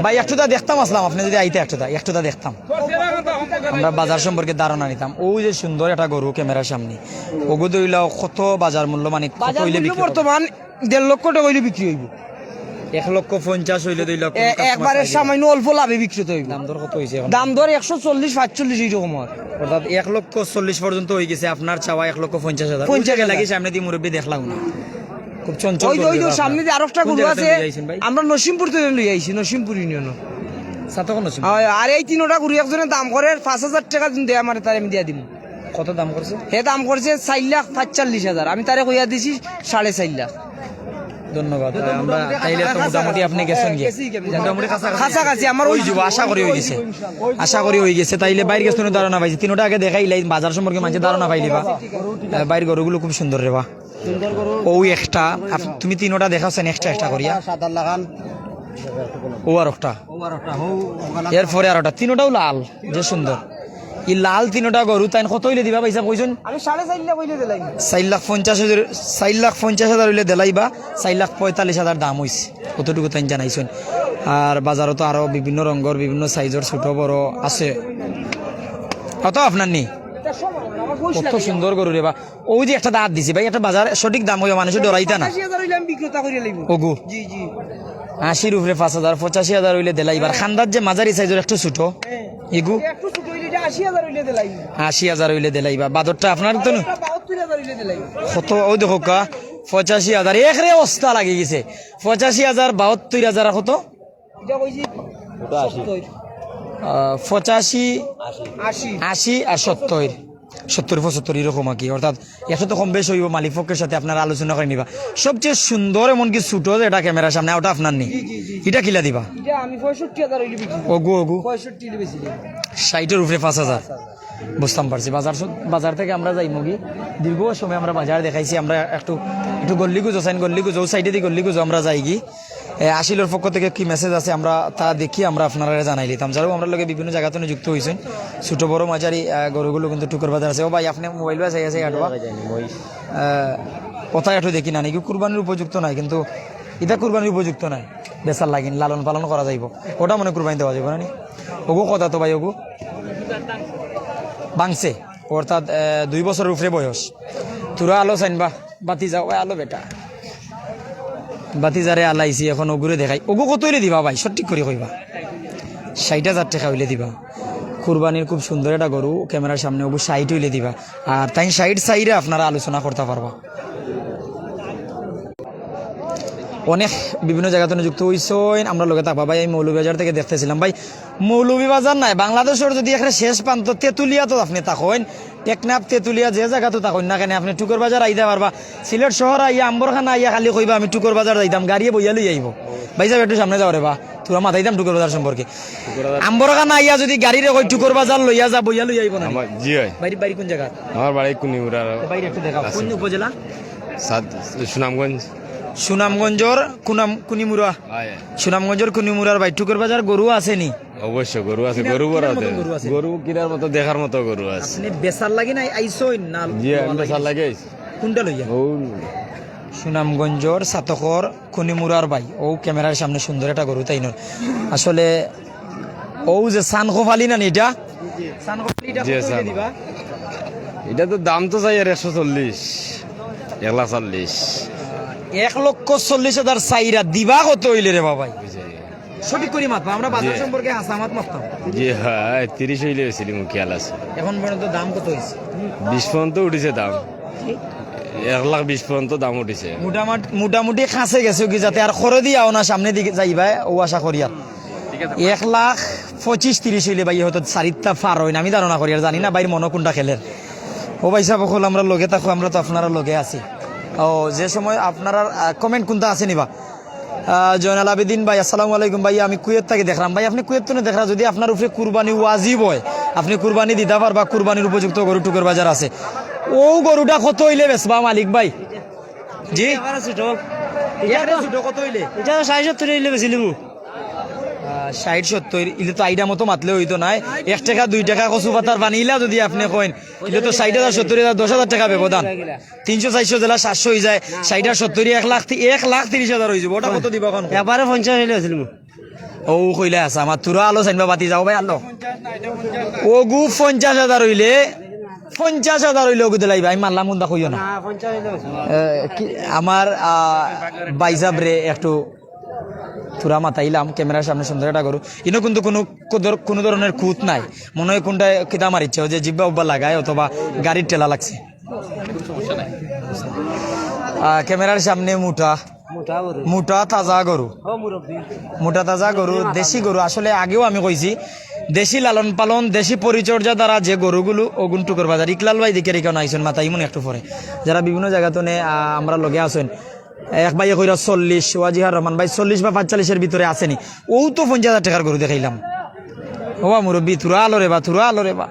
ভাই, একটু তা দেখতাম আসলাম, আপনে যদি আইতা একটু তা, একটু তা দেখতাম। আমরা বাজার সম্পর্কে ধারণা নিতাম। ওই যে সুন্দর একটা গরু ক্যামেরার সামনে, ওগু ধরিলাও কত বাজার মূল্য, মানে কত বাজার হইলে মূল্য বিক্রি করবো? বর্তমান দেড় লক্ষ টেকা হইলে বিক্রি হইব। এক লক্ষ পঞ্চাশ হইলে দুই লক্ষ এ-, customer একবারে পাইবে। সামান্য অল্প লাভে বিক্রি তো হইব। দাম দর কত হইছে এখন? দাম দর একশো চল্লিশ, পাঁচচল্লিশ এইরকম আর। অর্থাৎ এক লক্ষ চল্লিশ পর্যন্ত হয়ে গেছে, আপনার চাওয়া এক লক্ষ পঞ্চাশ হাজার। পঞ্চাশ হাজার। ওই যে লাগে সামনে দিয়ে মুরব্বি দেখলাম না। খুব চঞ্চল ওই যে, গরু ওই যে রে আপনার। সামনে যে আরোটা কোন গরু জায়গা আছে, থেকে লইয়া আইছেন ভাই? আমরা নসিমপুর থেকে লইয়া আইছি, নসিমপুর ইউনিয়ন। সাতক নসিমপুর। হয়, আর এই তিনোটা গরু একজনে দাম করে পাঁচ হাজার টেকা দিন দেয় আমারে, তারে আমি দিয়া দিমু। কত দাম করছে? হে দাম করছে চার লাখ পাঁচচল্লিশ হাজার, আমি তারে কইয়া দিছি সাড়ে চার লাখ। ধন্যবাদ। আমরা তাইলে তো মোটামুটি আপনি গেছেন গিয়া? গেছি, গেছি। মোটামুটি কাছাকাছি। কাছাকাছি, আমার ওই ওই যে আশা করি হয়ে গেছে। আশা করি হয়ে গেছে। তাইলে বাইর গেছে ধারণা পাইছি। তিনোটা আগে দেখাইলাই, বাজার সম্পর্কে মানুষে ধারণা পাইলিবা। আহ, বাইর গরুগুলো খুব সুন্দর রে বা। সুন্দর গরু। ও একটা, আপ-, তুমি তিনোটা দেখাছেন একটা একটা করিয়া। সাদা লাগান। ও আর একটা। ও আর একটা, হো, ওখানে। এরপরে আর একটা, তিনোটাও লাল, যে সুন্দর। এই লাল তিনোটা গরু তাইন কত হইলে দিবা ভাই সাহেব কইছেন? আমি সাড়ে চার লাখ হইলে দিলাই। চার লাখ পঞ্চাশ হাজার, চার লাখ পঞ্চাশ হাজার হইলে দিলাইবা, চার লাখ পঁয়তাল্লিশ হাজার দাম হইছে, কতটুকু তাইন জানাইছেন। আর বাজারো তো আরো বিভিন্ন রঙর, বিভিন্ন সাইজর ছোট বড় আছে। কত আপনার নি? কত সুন্দর গরু রে বা। ওই যে একটা দাঁত দিছি ভাই, একটা বাজার সঠিক দাম হইবা, মানুষে ডরাইতা না। পঁচাশি হাজার হইলে আমি বিক্রেতা করিয়া লইব। ওগু। জি, জি। আশির উপরে পাঁচ হাজার, পঁচাশি হাজার হইলে দিলাইবা। খান্দার যে মাঝারি সাইজর একটু ছোট, হ্যাঁ। এগু? একটু ছোট হইলে এটা আশি হাজার হইলে দিলাই। আশি হাজার হইলে দিলাইবা। বাদরটা আপনার তো না? বাহাত্তর হাজার হইলে দিলাই। কত? ওই দেখো কা, পঁচাশি হাজার। এক রে অবস্থা লাগি গেছে। পঁচাশি হাজার, বাহাত্তর হাজার আর কত? এটা কইছি ওটা আশি। সত্তর। আহ, পঁচাশি, আশি। আশি। আশি আর সত্তর। সত্তর, পঁচাত্তর এরকম আর কি। অর্থাৎ একশো তো কম বেশ হইব, মালিক পক্ষের সাথে আপনারা আলোচনা করে নিবা। সবচেয়ে সুন্দর এমনকি ছোট যেটা ক্যামেরার সামনে, ওটা আপনার নি? জি, জি, জি। এটা কিলা দিবা? এটা আমি পঁয়ষট্টি হাজার হইলে বিক্রি করব। ওগু, ওগু। পঁয়ষট্টি হইলে বেশি দেব। ষাটর উপরে পাঁচ হাজার। বুঝতাম পারছি। বাজার সু-, বাজার থেকে আমরা যাইমুগি। দীর্ঘ সময় আমরা বাজার দেখাইছি। আমরা একটু, একটু গল্লি গুজো চাইন, গল্লি গুজো, ও সাইডে দি গল্লি গুজো আমরা যাইগি। এ, আসিলর পক্ষ থেকে কি মেসেজ আছে আমরা তা দেখি, আমরা আপনারা জানাই দিতাম। যারা আমরার লগে বিভিন্ন জায়গা থেকে যুক্ত হইছেন, ছোট বড় মাঝারি, আহ, গরুগুলো কিন্তু টুকুর বাজার আছে। ও ভাই, আপনি মোবাইল বাজাই আছে আটবা। আহ, কোথায় একটু দেখি না নাকি কুরবানির উপযুক্ত নাই, কিন্তু এটা কুরবানির উপযুক্ত নাই। বেচার লাগিন লালন পালন করা যাইব, ওটা মনে কুরবানি দেওয়া যাইব না নি? ওগু কথা তো ভাই, ওগু ভাঙছে, অর্থাৎ, আহ, দুই বছরের উপরে বয়স। তোরা আলো চাইনবা। বাতি যাও, ওই আলো বেটা। বাতি যারে আলাইছি, এখন ওগুরে দেখাই। ওগু কত হইলে দিবা ভাই? সঠিক করে কইবা। ষাট হাজার টাকা হইলে দিবা। কুরবানির খুব সুন্দর একটা গরু, ক্যামেরার সামনে ওগু ষাট হইলে দিবা। আর তাই ষাট চাইরে আপনারা আলোচনা করতে পারবা। অনেক বিভিন্ন জায়গা থেকে যুক্ত হইছইন, আমরা লগে থাকবা ভাই। আমি মৌলভীবাজার থেকে দেখতেছিলাম ভাই, মৌলভীবাজার নাই, বাংলাদেশের যদি একটা শেষ প্রান্ত তেতুলিয়া তো আপনি থাকইন, টেকনাফ, তেতুলিয়া, যে জায়গা তো থাকইন না কেন, আপনি টুকুর বাজার আইতে পারবা। সিলেট শহর আইয়া, আম্বরখানা আইয়া খালি কইবা, "আমি টুকুর বাজার যাইতাম", গাড়িয়ে বইয়া লই আইব। ভাই সাহেব, একটু সামনে যাও রে বা, তোরা মাথায় দাম টুকুর বাজার সম্পর্কে। আম্বরখানা আইয়া যদি গাড়িরে কই, "টুকুর বাজার লইয়া যা", বইয়া লই আইব না নি? আমার, জি ভাই। বাড়ি, বাড়ি কোন জায়গা? আমার বাড়ি কুনিমুড়া। বাইরে একটু দেখাও। আছে। কোন উপজেলা? সাদ-, সুনামগঞ্জ। সুনামগঞ্জর কুনাম-, কুনিমুড়া। হ্যাঁ, হ্যাঁ। সুনামগঞ্জর কুনিমুড়ার ভাই, টুকুর বাজার গরু আছে নি? অবশ্য গরু আছে, হ্যাঁ। গরু বড় কিনার মতো আছে। গরু আছে। গরু কিনার মতো, দেখার মতো গরু আছে। আপনি বেচার লাগি না আইছইন না? জি, আমি লওয়ার লাগি বেচার আইছইন? লাগি আইছি। কোনটা লইয়া? ও। সুনামগঞ্জর সাতকর খনিমুরার ভাই, ও ক্যামেরার সামনে সুন্দর একটা গরু তাইনর। আসলে ও যে সানখোফালি না নি এটা? সানখোফালি এটা জি, কত হইলে সান। দিবা? এটা তো দাম তো চাই আর একশো চল্লিশ, এক লাখ চল্লিশ। এক লক্ষ চল্লিশ হাজার চাইরা দিবা কত হইলে রে বাবাই? বুঝে গেল। সঠিক করি মাতবা, আমরা বাজার জি। সম্পর্কে হাছা মাত মাততাম। জি হ্যাঁ, তিরিশ হইলে বেশি দিমু, খেয়াল আছে। এখন পর্যন্ত দাম কত হইছে? বিশ পর্যন্ত উঠিছে দাম। জি। এক লাখ বিশ পর্যন্ত দাম উঠিছে। মোটামুটি, মোটামুটি কাছে গেছে কি যাতে আর খরে দিয়াও না সামনে দিকে যাইবা, ও আশা করি আর। এক লাখ পঁচিশ তিরিশ হইলে ভাই হয়তো চারিটা পার হইন, আমি ধারণা করি আর জানি না ভাইর মনো কোনটা খেলের। ও ভাই সাহেব, হকল আমরা লগে থাকো, আমরা তো আপনারা লগে আছি। ও যে সময় আপনারা, আহ, কমেন্ট কোনটা আছে নিবা? আহ, জয়নাল আবেদিন ভাই, আসসালামু আলাইকুম ভাই, আমি কুয়েত থাকি দেখরাম। ভাই, আপনি কুয়েত তো দেখরা, যদি আপনার উপরে কুরবানি ওয়াজিব হয়, আপনি কুরবানি দিতা পারবা, কুরবানির উপযুক্ত গরু টুকর বাজার আছে। ও গরুটা কত হইলে বেচবা মালিক ভাই? জি? একেবারে ছোট। একেবারে ছোট কত হইলে? এটা ষাট সত্তর হইলে বেচিলিমু। আহ, ষাট সত্তর, ইলে তো আইডা মতো মাতলে হইতো নায়। এক টাকা, দুই টাকা কচু পাতার পানি ইলা যদি আপনি কইন, ইলে তো ষাট হাজার, সত্তর হাজার, দশ হাজার টাকা ব্যবধান। তিনশো, চারশো জেলা সাতশো হয়ে যায়, ষাট আর সত্তর, এক লাখ তি-, এক লাখ তিরিশ হাজার হয়ে যাবো। ওটা কত দিবা এখন? এবারে পঞ্চাশ হইলে আছিল। ও কইলে আছে আমার তুরা আলো সাইনবা বাতি যাও ভাই আলো। ওগু পঞ্চাশ হাজার হইলে, পঞ্চাশ হাজার হইলে ওগু দিলাই ভাই, মারলাম কোনটা কইও না। এ, কি, আমার, আহ, ভাইসাব রে একটু তুরা মাতাইলাম, ক্যামেরার সামনে সুন্দর একটা গরু। ইনো কিন্তু কোনো কদর-, কোনো ধরনের খুঁত নাই। মনে হয় কোনটা কিতা মারিচ্ছে, ওই যে জিব্বা উব্বা লাগায় অথবা গাড়ির ঠেলা লাগছে। আহ, ক্যামেরার সামনে মোটা, মোটা গরু। মোটা তাজা গরু। ও মুরব্বি। মোটা তাজা গরু, দেশি গরু। আসলে আগেও আমি কইছি, দেশি লালন পালন, দেশি পরিচর্যা দ্বারা যে গরুগুলো অগুন টুকর বাজার। ইকলাল ভাই দেখে রেখে আইসেন মাথা ইমন একটু পরে। যারা বিভিন্ন জায়গা তো নে, আহ, আমরা লগে আছেন। এক ভাইয়ে কইরা চল্লিশ, ওয়াজিহার রহমান ভাই চল্লিশ বা পাঁচচল্লিশের ভিতরে আছেনি। ও তো পঞ্চাশ হাজার টাকার গরু দেখাইলাম। ও বা মুরব্বি, তুরা আলো রে বা, তুরা আলো রে বা।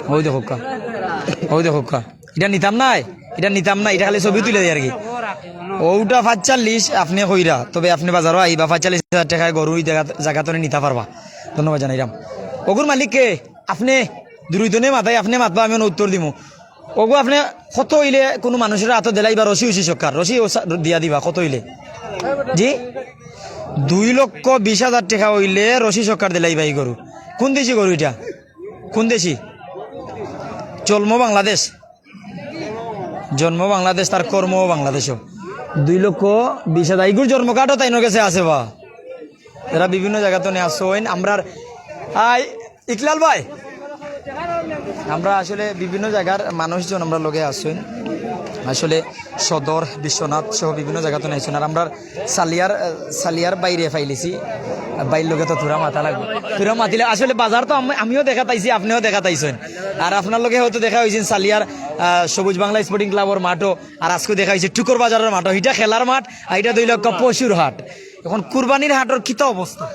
ওই দেখো কা, ওই দেখো কা। এটা নিতাম নাই, এটা নিতাম না, এটা খালি ছবি তুলে দেয় আর কি। ওটা পাঁচচল্লিশ আপনি কইরা, তবে আপনি বাজারও আইবা, পাঁচচল্লিশ হাজার টাকায় গরু এই জায়গা, জায়গা তো নিতা পারবা। ধন্যবাদ জানাইলাম। ওগুর মালিক কে? আপনি। দুরুইতনে মাথায় আপনি মাতবা, আমি অনো উত্তর দিমু। ওগো আপনি কত হইলে কোনো মানুষের হাতে দিলাই বা রশি উশি সরকার, রশি ও সা-, দিয়া দিবা কত হইলে? জি? দুই লক্ষ বিশ হাজার টাকা হইলে রশি সরকার দিলাই ভাই গরু। কোন দেশি গরু এটা? কোন দেশি? জন্ম বাংলাদেশ। জন্ম বাংলাদেশ, তার কর্ম বাংলাদেশও। দুই লক্ষ বিশ হাজার। ইগুর জন্ম কার্ডও তাইনর গেছে আছে বা? এরা বিভিন্ন জায়গা তো নিয়ে আসছেন। আমরার, আই, ইকলাল ভাই, আমরা আসলে বিভিন্ন জায়গার মানুষজন আমরা লগে আসছেন। আসলে সদর, বিশ্বনাথ সহ বিভিন্ন জায়গা তো নিয়ে আসছেন। আর আমরা সালিয়ার, আহ, সালিয়ার বাইরে ফাইলিছি। বাইর লগে তো তুরা মাতা লাগবে। তুরা মাতিলে আসলে বাজার তো আমি, আমিও দেখা তাইছি, আপনিও দেখা তাইছেন। আর আপনার লগে হয়তো দেখা হয়েছেন সালিয়ার, আহ, সবুজ বাংলা স্পোর্টিং ক্লাবর মাঠও। আর আজকে দেখা হয়েছে টুকর বাজারের মাঠও। এটা খেলার মাঠ, আর এটা দুই লক্ষ পশুর হাট। এখন কুরবানির হাটর কিতা অবস্থা?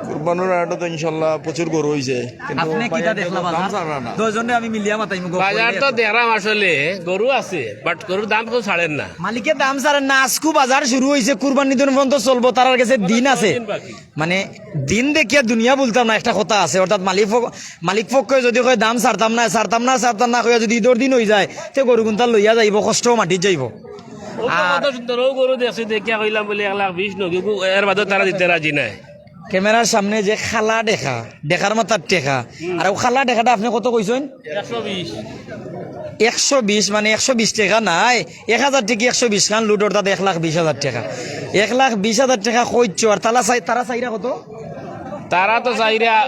কুরবানির হাটে তো ইনশাল্লাহ প্রচুর গরু হইছে, কিন্তু আপনি কিতা বাজারে দেখলা তো বাজার? দাম ছাড়া না। দুইজনে আমি মিলিয়া মাতাইমু গো। বাজার তো দেখলাম আসলে গরু আছে, but গরুর দাম কেউ ছাড়েন না। মালিকে দাম ছাড়েন না। আজকু বাজার শুরু হইছে, কুরবানি দিন পর্যন্ত চলবো, তারার গেছে দিন আছে। দিন বাকি। মানে দিন দেখিয়া দুনিয়া বলতাম না, একটা কথা আছে, অর্থাৎ মালিক পক্ষ, মালিক পক্ষে যদি কয় দাম ছাড়তাম না, ছাড়তাম না, ছাড়তাম না কইয়া যদি ঈদর দিন হয়ে যায়, তে গরু গুনতা লইয়া যাইব, কষ্ট মাটিত যাইব। ও তো আর কত সুন্দর, ও গরু দেখছি, দেখিয়া কইলাম বলে এক লাখ বিশ নগি, এর বাদে তারা দিতে রাজি নাই। ক্যামেরার সামনে যে খালা দেখা, দেখার মাথার টেকা, আর ও খালা দেখাটা আপনি কত কইছেন? একশো বিশ। একশো বিশ মানে একশো বিশ টাকা নাই, এক হাজার টাকা একশো বিশ খান লুট, অর্থাৎ এক লাখ বিশ হাজার টাকা। এক লাখ বিশ হাজার টাকা কইছো, আর তারা চাই, তারা চাইরা কত? তারা তো চাইরা,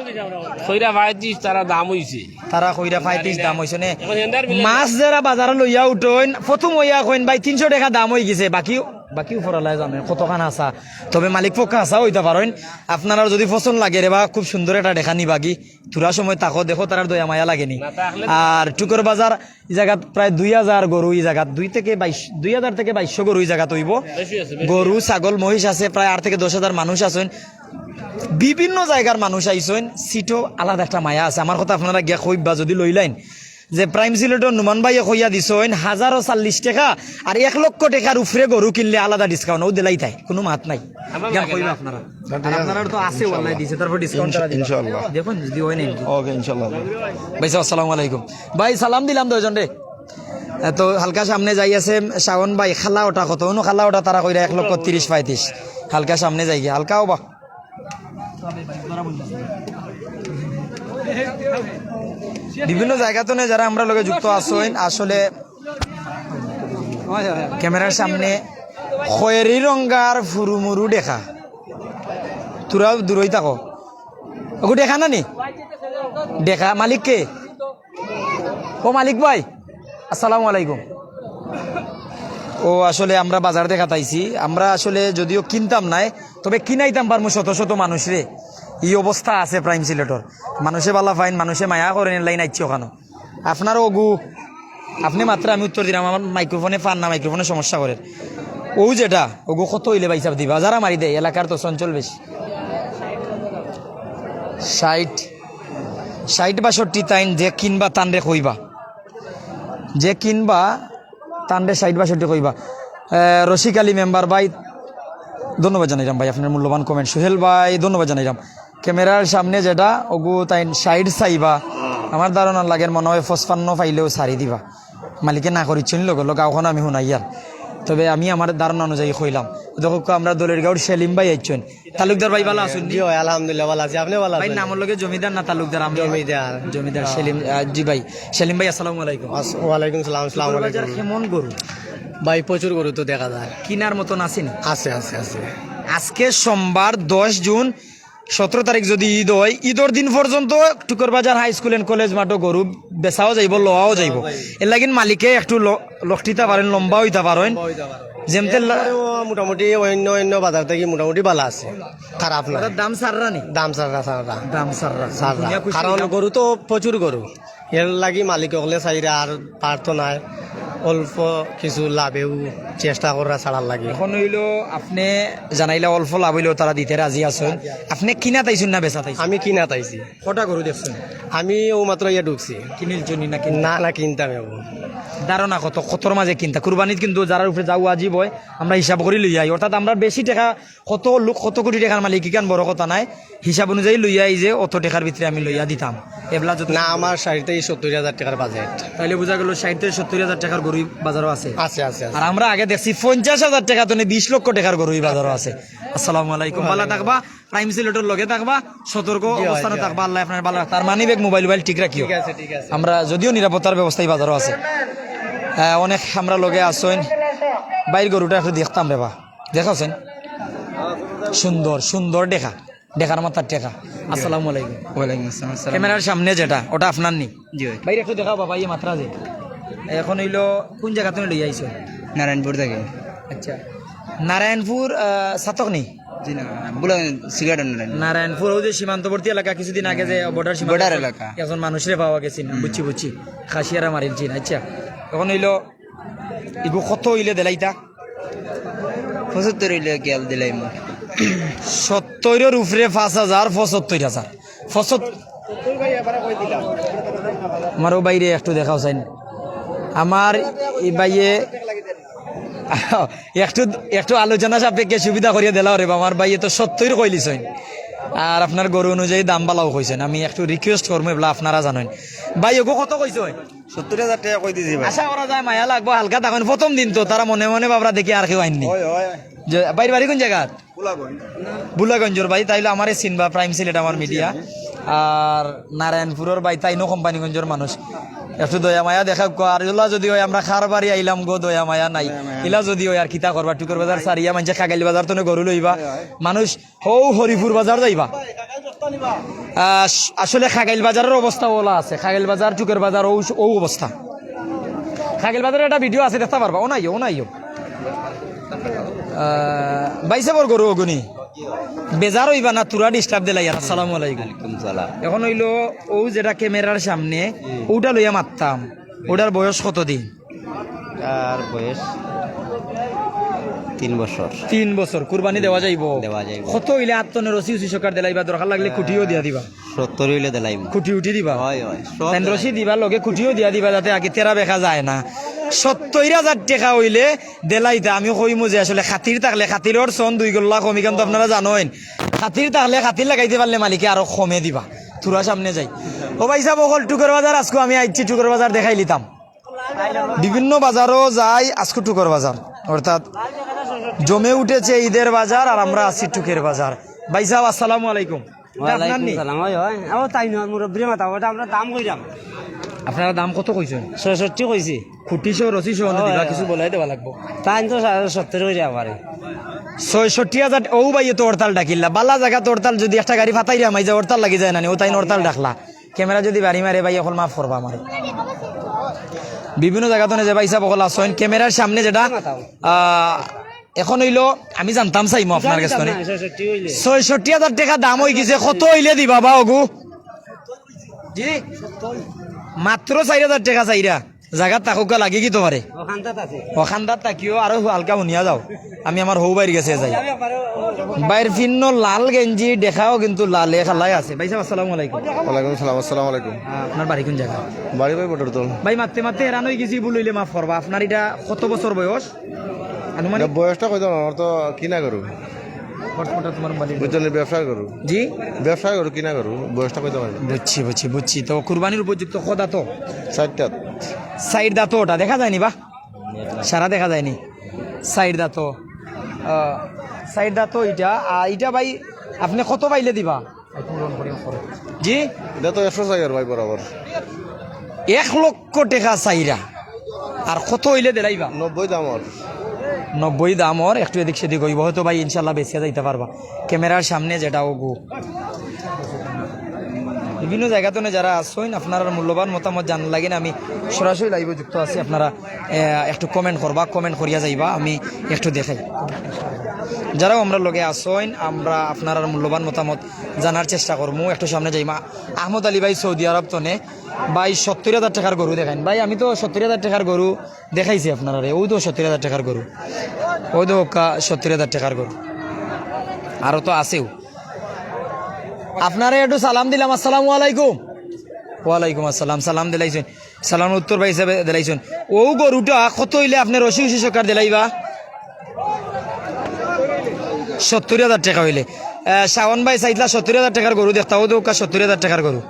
কইরা পঁয়ত্রিশ, তারা দাম হইছে। তারা কইরা পঁয়ত্রিশ দাম হইছে নে। এখন এন্দার মিলে মাছ যারা বাজারে লইয়া উঠইন, প্রথম হইয়া কইন, "ভাই, তিনশো টাকা দাম হয়ে গেছে।" বাকি, বাকি উপরওয়ালায় জানে কতখান হাছা। তবে মালিক পক্ষ হাছা হইতে পারেন। আপনারা যদি পছন্দ লাগে রে বা, খুব সুন্দর একটা দেখা নিবাগি। থুড়া সময় তাকো, দেখো তারার দয়া মায়া লাগেনি। না, তা আসলে আর টুকর বাজার এই জায়গাত প্রায় দুই হাজার গরু, এই জায়গাত দুই থেকে বাইশ, দুই হাজার থেকে বাইশশো গরু এই জায়গাত হইব। বেশি আছে, বেশি। গরু, ছাগল, মহিষ আছে, প্রায় আট থেকে দশ হাজার মানুষ আছেন। বিভিন্ন জায়গার মানুষ আইছেন, সিটও আলাদা একটা মায়া আছে। আমার কথা আপনারা গিয়া কইবা যদি লইলাইন, যে প্রাইম সিলেটর নুমান ভাইয়ে কইয়া দিছইন, হাজারো চাল্লিশ টেকা আর এক লক্ষ টেকার উপরে গরু কিনলে আলাদা ডিসকাউন্ট, ও দিলাই তাই, কুনু মাত নাই। কেন কইবা আপনারা? আর আপনারার তো আছে, ওয়াল্লাহি দিছে, তারপর ডিসকাউন্ট তারা দিবা। ইনশাআল্লাহ। দেখুন যদি হয় নাকি। ওকে, ইনশাআল্লাহ। ভাই সাহেব, আসসালামু আলাইকুম। ভাই, সালাম দিলাম দুইজনরে। এ, তো হালকা সামনে যাই আছে শাওন ভাই, খালা ওটা কত? অনু খালা ওটা তারা কইরা এক লক্ষ তিরিশ পঁয়ত্রিশ। হালকা সামনে যাই গিয়া, হালকা ওবা। বিভিন্ন জায়গা তো যারা আমরার লগে যুক্ত আছইন, আসলে ক্যামেরার সামনে খয়েরি রঙ্গার ফুরুমুরু দেখা। তোরা দূরই থাকো। ওগু দেখা না নি? দেখা, মালিক কে? ও মালিক ভাই, আসসালামু আলাইকুম। ও আসলে আমরা বাজার দেখাত আইছি, আমরা আসলে যদিও কিনতাম নায়, তবে কিনাইতাম পারমু শত শত মানুষরে। এই অবস্থা আছে প্রাইম সিলেটর। মানুষে বালা পাইন, মানুষে মায়া করেন, এর লাইন আইছি ওখানো। আপনার ওগু, আপনি মাত্র আমি উত্তর দিলাম, আমার মাইক্রোফোনে পান না, মাইক্রোফোনে সমস্যা করের। ও যেটা, ওগু কত হইলে ভাই সাহেব দিবা? যারা মারি দেয়, এলাকার তো চঞ্চল বেশি। ষাট, ষাট বাষট্টি তাইন যে কিনবা তানরে কইবা, যে কিনবা তানরে ষাট বাষট্টি কইবা। আহ, রশিক আলী মেম্বার ভাই, ধন্যবাদ জানাইলাম ভাই আপনার মূল্যবান কমেন্ট। সুহেল ভাই, ধন্যবাদ জানাইলাম। ক্যামেরার সামনে যেটা, ওগু তাইন ষাট চাইবা, আমার ধারণা লাগের মনে হয় পঁচপান্ন পাইলেও ছাড়ি দিবা। মালিকে না করিচ্ছইন লগে লগে, ওখানে আমি হুনাইয়ার। তবে আমি আমার ধারণা অনুযায়ী কইলাম। দেখো, আমরা দলের গাঁওর সেলিম ভাই আইচ্ছইন। তালুকদার ভাই ভালা আছইন নি? জি ভাই, আলহামদুলিল্লাহ ভালা আছি। আপনি ভালা ভাই, আছইন? নামর লগে জমিদার না তালুকদার? আমি জমিদার। জমিদার সেলিম, আহ, জি ভাই। সেলিম ভাই, আসসালামু আলাইকুম। আস-, ওয়ালাইকুম সালাম, আসসালামু কুকুরবাজার আলাইকুম। কেমন গরু? ভাই, প্রচুর গরু তো দেখা যায়। কিনার মতন আছে নি? আছে, আছে, আছে। আজকে সোমবার, দশ জুন, সতেরো তারিখ যদি ঈদ হয়, ঈদর দিন পর্যন্ত টুকরবাজার হাই স্কুল and কলেজ মাঠো গরু বেচাও যাইব, লওয়াও যাইব। এর লাগিন মালিকে একটু ল-, লকটিতা পারেন, লম্বা হইতা পারেন। যেমতে লা- এরপরেও মোটামুটি অন্য অন্য বাজার থেকে মোটামুটি ভালা আছে, খারাপ না। ওটার দাম সাররা নি? দাম সাররা, সাররা। দাম সাররা। সাররা। দুনিয়া খুশি কারণ হইলাম। গরু তো প্রচুর গরু, এর লাগি মালিক হকলে চাইরা আর পারতো নায়, অল্প কিছু লাভেও চেষ্টা করা ছাড়ার লাগি। এখন হইলো আপনি জানাইলা অল্প লাভ হইলেও তারা দিতে রাজি আছেন। আপনি কিনা তাইছুন না বেচা তাইছুন? আমি কিনা তাইছি। কটা গরু দেখছেন? আমি ও মাত্র ইয়া ঢুকছি। কিনিলছুনি না কিনতা? না, না, কিনতাম এখন। ধারণা কত, কতর মাঝে কিনতা? কুরবানিত কিন্তু যারার উপরে যা ওয়াজিব হয়, আমরা হিসাব করি লইয়া আই। অর্থাৎ আমরা বেশি টাকা, কত লোক, কত কোটি টাকার মালিক, ইখান বড় কথা নাই। হিসাব অনুযায়ী লইয়া আই যে অত টাকার ভিতরে আমি লইয়া দিতাম। এবলা যত না, আমার ষাট থেকে সত্তর হাজার টাকার বাজেট। তাইলে বুঝা গেল ষাট থেকে সত্তর হাজার টাকার গরু বাজারও আছে। আছে, আছে, আছে। আর আমরা আগে দেখছি পঞ্চাশ হাজার টাকা তো নেই, বিশ লক্ষ টাকার গরু বাজারও আছে। আসসালামু আলাইকুম, ভালা থাকবা। প্রাইম সিলেটর লগে থাকবা, সতর্ক জি, অবস্থানে জি। থাকবা, আল্লাহ আপনার ভালো রাখতা। আর মানি ব্যাগ, মোবাইল, মোবাইল ঠিক রাখিও। ঠিক আছে, ঠিক আছে। আমরা যদিও নিরাপত্তার ব্যবস্থা এই বাজারও আছে। আহ, অনেক আমরা লগে আছইন, বাইর গরুটা একটু দেখতাম রে বা, দেখাছেন? সুন্দর, সুন্দর দেখা, দেখার মাথার দেখা। আসসালামু আলাইকুম। ওয়ালাইকুম আসসালাম, আসসালাম। ক্যামেরার সামনে যেটা, ওটা আপনার নি? জি ভাই। বাইরে একটু দেখাও বাবা, ইয়ে মাত্রা যে। এখন হইলো কোন জায়গা তুমি লইয়া আইছো? নারায়ণপুর থেকে। আচ্ছা, নারায়ণপুর, আহ, সাতক নি? জি না, ভুলে সিগারেট নারায়ণপুর। নারায়ণপুর, ওই যে সীমান্তবর্তী এলাকা, কিছুদিন আগে যে বর্ডার সীমান্ত বর্ডার এলাকা। একজন মানুষরে পাওয়া গেছে না, হুম। বুঝছি, বুঝছি, খাসিয়ারা মারিল চিন। আচ্ছা, এখন হইলো, ইগু কত হইলে দিলাইতা? পঁচাত্তর হইলে গেল দিলাইমু। সত্তরর উপরে পাঁচ হাজার, পঁচাত্তর হাজার। পঁচাত্তর। আমার ও বাইরে একটু দেখাও চাইন। আমার এই বাইয়ে একটু, একটু আলোচনা সাপেক্ষে সুবিধা করিয়া দিলাও রে বা, আমার বাইয়ে তো সত্তর কইলিছইন। আর আপনার গরু অনুযায়ী দাম বালাও কইছেন। আমি একটু রিকোয়েস্ট করবো, এবলা আপনারা জানেন। ভাই, ওগো কত কইছইন? সত্তর হাজার টাকা কই দিছি ভাই। আশা করা যায় মায়া লাগবো, হালকা থাকইন। প্রথম দিন তো, তারা মনে মনে ভাবরা দেখি আর কেউ আইননি। হয়, হয়। যে, বাইর বাড়ি কোন জায়গা? বুলাগঞ্জ। বুলাগঞ্জর ভাই, তাইলে আমারে চিনবা, প্রাইম সিলেট আমার মিডিয়া। আর নারায়ণপুরর ভাই, তাইনও কোম্পানিগঞ্জর মানুষ। একটু দয়া মায়া দেখা গো, আর ইলা যদি হয় আমরা কার বাড়ি আইলাম গো, দয়া মায়া নাই। দয়া মায়া ইলা নাই। যদি হয় আর কিতা করবা, টুকর বাজার সারিয়া মানছে খাগাইল বাজার তো গরু লইবা। হয়, হয়। মানুষ হৌ হরিপুর বাজার যাইবা। আহ, আসলে খাগাইল বাজারের অবস্থা ওলা আছে, খাগাইল বাজার, টুকর বাজার, ও, ও অবস্থা। খাগাইল বাজারের একটা ভিডিও আছে, দেখতে পারবা। ও নাই, ও নাই, ও। আহ, বাইসে বড় গরু অগুনি। বেজার হইবা না, তোরা ডিস্টার্ব দিলাই আর। আসসালামু আলাইকুম। ওয়ালাইকুম সালাম। এখন হইলো, ও যেটা ক্যামেরার সামনে, ওটা লইয়া মারতাম। ওটার বয়স কত দিন? আর বয়স তিন বছর। তিন বছর কুরবানি দেওয়া যাইবো? দেওয়া যাইবো। কত অইলে আত তনে রশি উশি সরকার দিলাইবা, দরকার লাগলে খুঁটিও দিয়া দিবা? সত্তর অইলে দিলাইমু। খুঁটি উঠি দিবা? অয়, অয়, সব তাইন দিলাইমু। রশি দিবা, লগে খুঁটিও দিয়া দিবা, যাতে আগে তেরা বেকা যায় না। সত্তর হাজার টেকা অইলে দিলাইতা। আমি কইমু যে আসলে খাতির থাকলে, খাতিরর সন দুই গল্লা কম, ইখান তো আপনারা জানইন। খাতির থাকলে খাতির লাগাইতে পারলে মালিকে আরো কমে দিবা। থুড়া সামনে যাই। ও ভাইসাব অকল, টুকর বাজার আজকু আমি আইছি, টুকর বাজার দেখাইলিতাম। বিভিন্ন বাজারও যাই, আজকু টুকর বাজার, অর্থাৎ জমে উঠেছে ঈদের বাজার, আর আমরা আছি টুকের বাজার। ভাইসাব, আসসালামু আলাইকুম। এটা আপনার নি? ওয়ালাইকুম সালাম। অয়, অয়। ও তাইন, মুরব্বিরে মাতা, ওটা আমরা দাম কইরাম। আপনারা দাম কত কইছইন? ছয়ষট্টি কইছি। খুঁটি সহ রশি সহ অয়, দিবা, অয়। কিছু বলাই দেওয়া লাগবো। তাইন তো সা-, সত্তর কইরা পারে। ছয়ষট্টি হাজার, ও ভাই, তো হরতাল ডাকিলা। বালা জাগাত হরতাল, যদি একটা গাড়ি ফাতাইরা মাইজা হরতাল লাগি যায় না নি, ও তাইন হরতাল ডাকলা। ক্যামেরা যদি বাড়ি মারে ভাই, অকল মাফ করবা আমারে। বিভিন্ন জাগাত অনে যে ভাইসাব অকল আছইন, ক্যামেরার সামনে যেটা, আহ, এখন অইলো, আমি জানতাম চাইমু আপনার কাছ থনে। ছয়ষট্টি হাজার টেকা দাম অই গেছে, কত অইলে দিবা বা অগু? জি? মাত্র চাইর হাজার টেকা চাইরা। জাগাত থাকউক্কা লাগি কিতো পারে? অখান্দাত থাকিও, আরো হালকা হুনিয়া যাও। আমি আমার হউ ভাইর গেছে যাই। ভাইর ফিন্নো লাল গেঞ্জি, দেখাও কিন্তু লালে খালাই আছে। ভাইসাব, আসসালামু আলাইকুম। ওয়ালাইকুম সালাম, আসসালামু আলাইকুম। আহ, আপনার বাড়ি কোন জাগা? বাড়ি ভাই বদরতল। ভাই, মাততে মাততে হেরান অই গেছি, ভুল অইলে মাফ করবা। আপনার ইটা কত বছর বয়স? আনুমানিক? ইটা বয়সটা কইতাম না, আমার তো কিনা গরু। বুঝছো নি, ব্যবসার গরু। জি? ব্যবসার গরু, কিনা গরু, বয়সটা কইতাম না। বুঝছি, বুঝছি, বুঝছি। তো কুরবানির উপযুক্ত কয় দাঁত? চাইর দাঁত। চাইর দাঁত ওটা দেখা যায়নি বা? সারা দেখা যায়নি। চাইর দাঁত। আহ, চাইর দাঁত ইটা। আর ইটা ভাই, আপনে কত পাইলে দিবা? জি? ইটা তো একশো চাইয়ার ভাই বরাবর। এক লক্ষ টেকা চাইরা। আর কত অইলে দিলাইবা? নব্বই দাম ওর। নব্বই দাম ওর, একটু এদিক সেদিক অইবো। হয়তো ভাই ইনশাল্লাহ বেচিয়া যাইতা পারবা। ক্যামেরার সামনে যেটা অগু। বিভিন্ন জাগাত অনে যারা আছইন, আপনারার মূল্যবান মতামত জানার লাগি আমি সরাসরি live-ও যুক্ত আছি। আপনারা, আহ, একটু comment করবা, comment করিয়া যাইবা, আমি একটু দেখাই। যারাও আমরার লগে আছইন, আমরা আপনারার মূল্যবান মতামত জানার চেষ্টা করমু। একটু সামনে যাইমা। আহমদ আলী ভাই সৌদি আরব তনে, ভাই সত্তর হাজার টেকার গরু দেখাইন। ভাই, আমি তো সত্তর হাজার টেকার গরু দেখাইছি আপনারারে, অউ তো সত্তর হাজার টেকার গরু, অউ তো হক্কা সত্তর হাজার টেকার গরু, আরো তো আছেও। আপনারে একটু সালাম দিলাম, আসসালামু আলাইকুম। ওয়ালাইকুম আসসালাম, সালাম দিলাইছইন, সালামর উত্তর ভাই হিসাবে দিলাইছইন। অউ গরুটা কত অইলে আপনে রশি উশি সরকার দিলাইবা? সত্তর হাজার টেকা অইলে। আহ, শাওন ভাই চাইতলা সত্তর হাজার টেকার গরু দেখতা, অউ দেখউক্কা সত্তর হাজার টেকার গরু।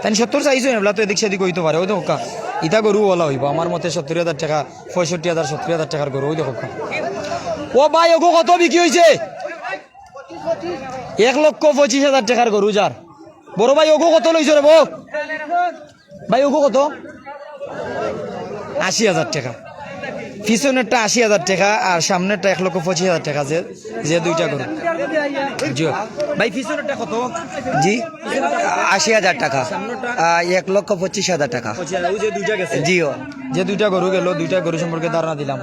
তাইন সত্তর চাইছইন, এবলা তো এদিক সেদিক অইতো পারে। অউ দেখউক্কা, ইটা গরু অলা অইবো আমার মতে, সত্তর হাজার টেকা, পঁয়ষট্টি হাজার, সত্তর হাজার টেকার গরু। অউ দেখউক্কা, ও ভাই, অগু কত বিক্রি অইছে? এক লক্ষ পঁচিশ হাজার টেকার গরু যার। বড় ভাই, অগু কত লইছো রে বউ? ভাই, অগু কত? আশি হাজার টেকা। পিছনেরটা আশি হাজার টেকা আর সামনেরটা এক লক্ষ পঁচিশ হাজার টেকা, যে, যে দুইটা গরু। জি। ভাই, পিছনেরটা কত? জি, আশি হাজার টাকা। সামনেরটা? আহ, এক লক্ষ পঁচিশ হাজার টাকা। পঁচিশ হাজার, অউ যে দুইটা গেছে? জি, ও। যে দুইটা গরু গেল, দুইটা গরু সম্পর্কে ধারণা দিলাম।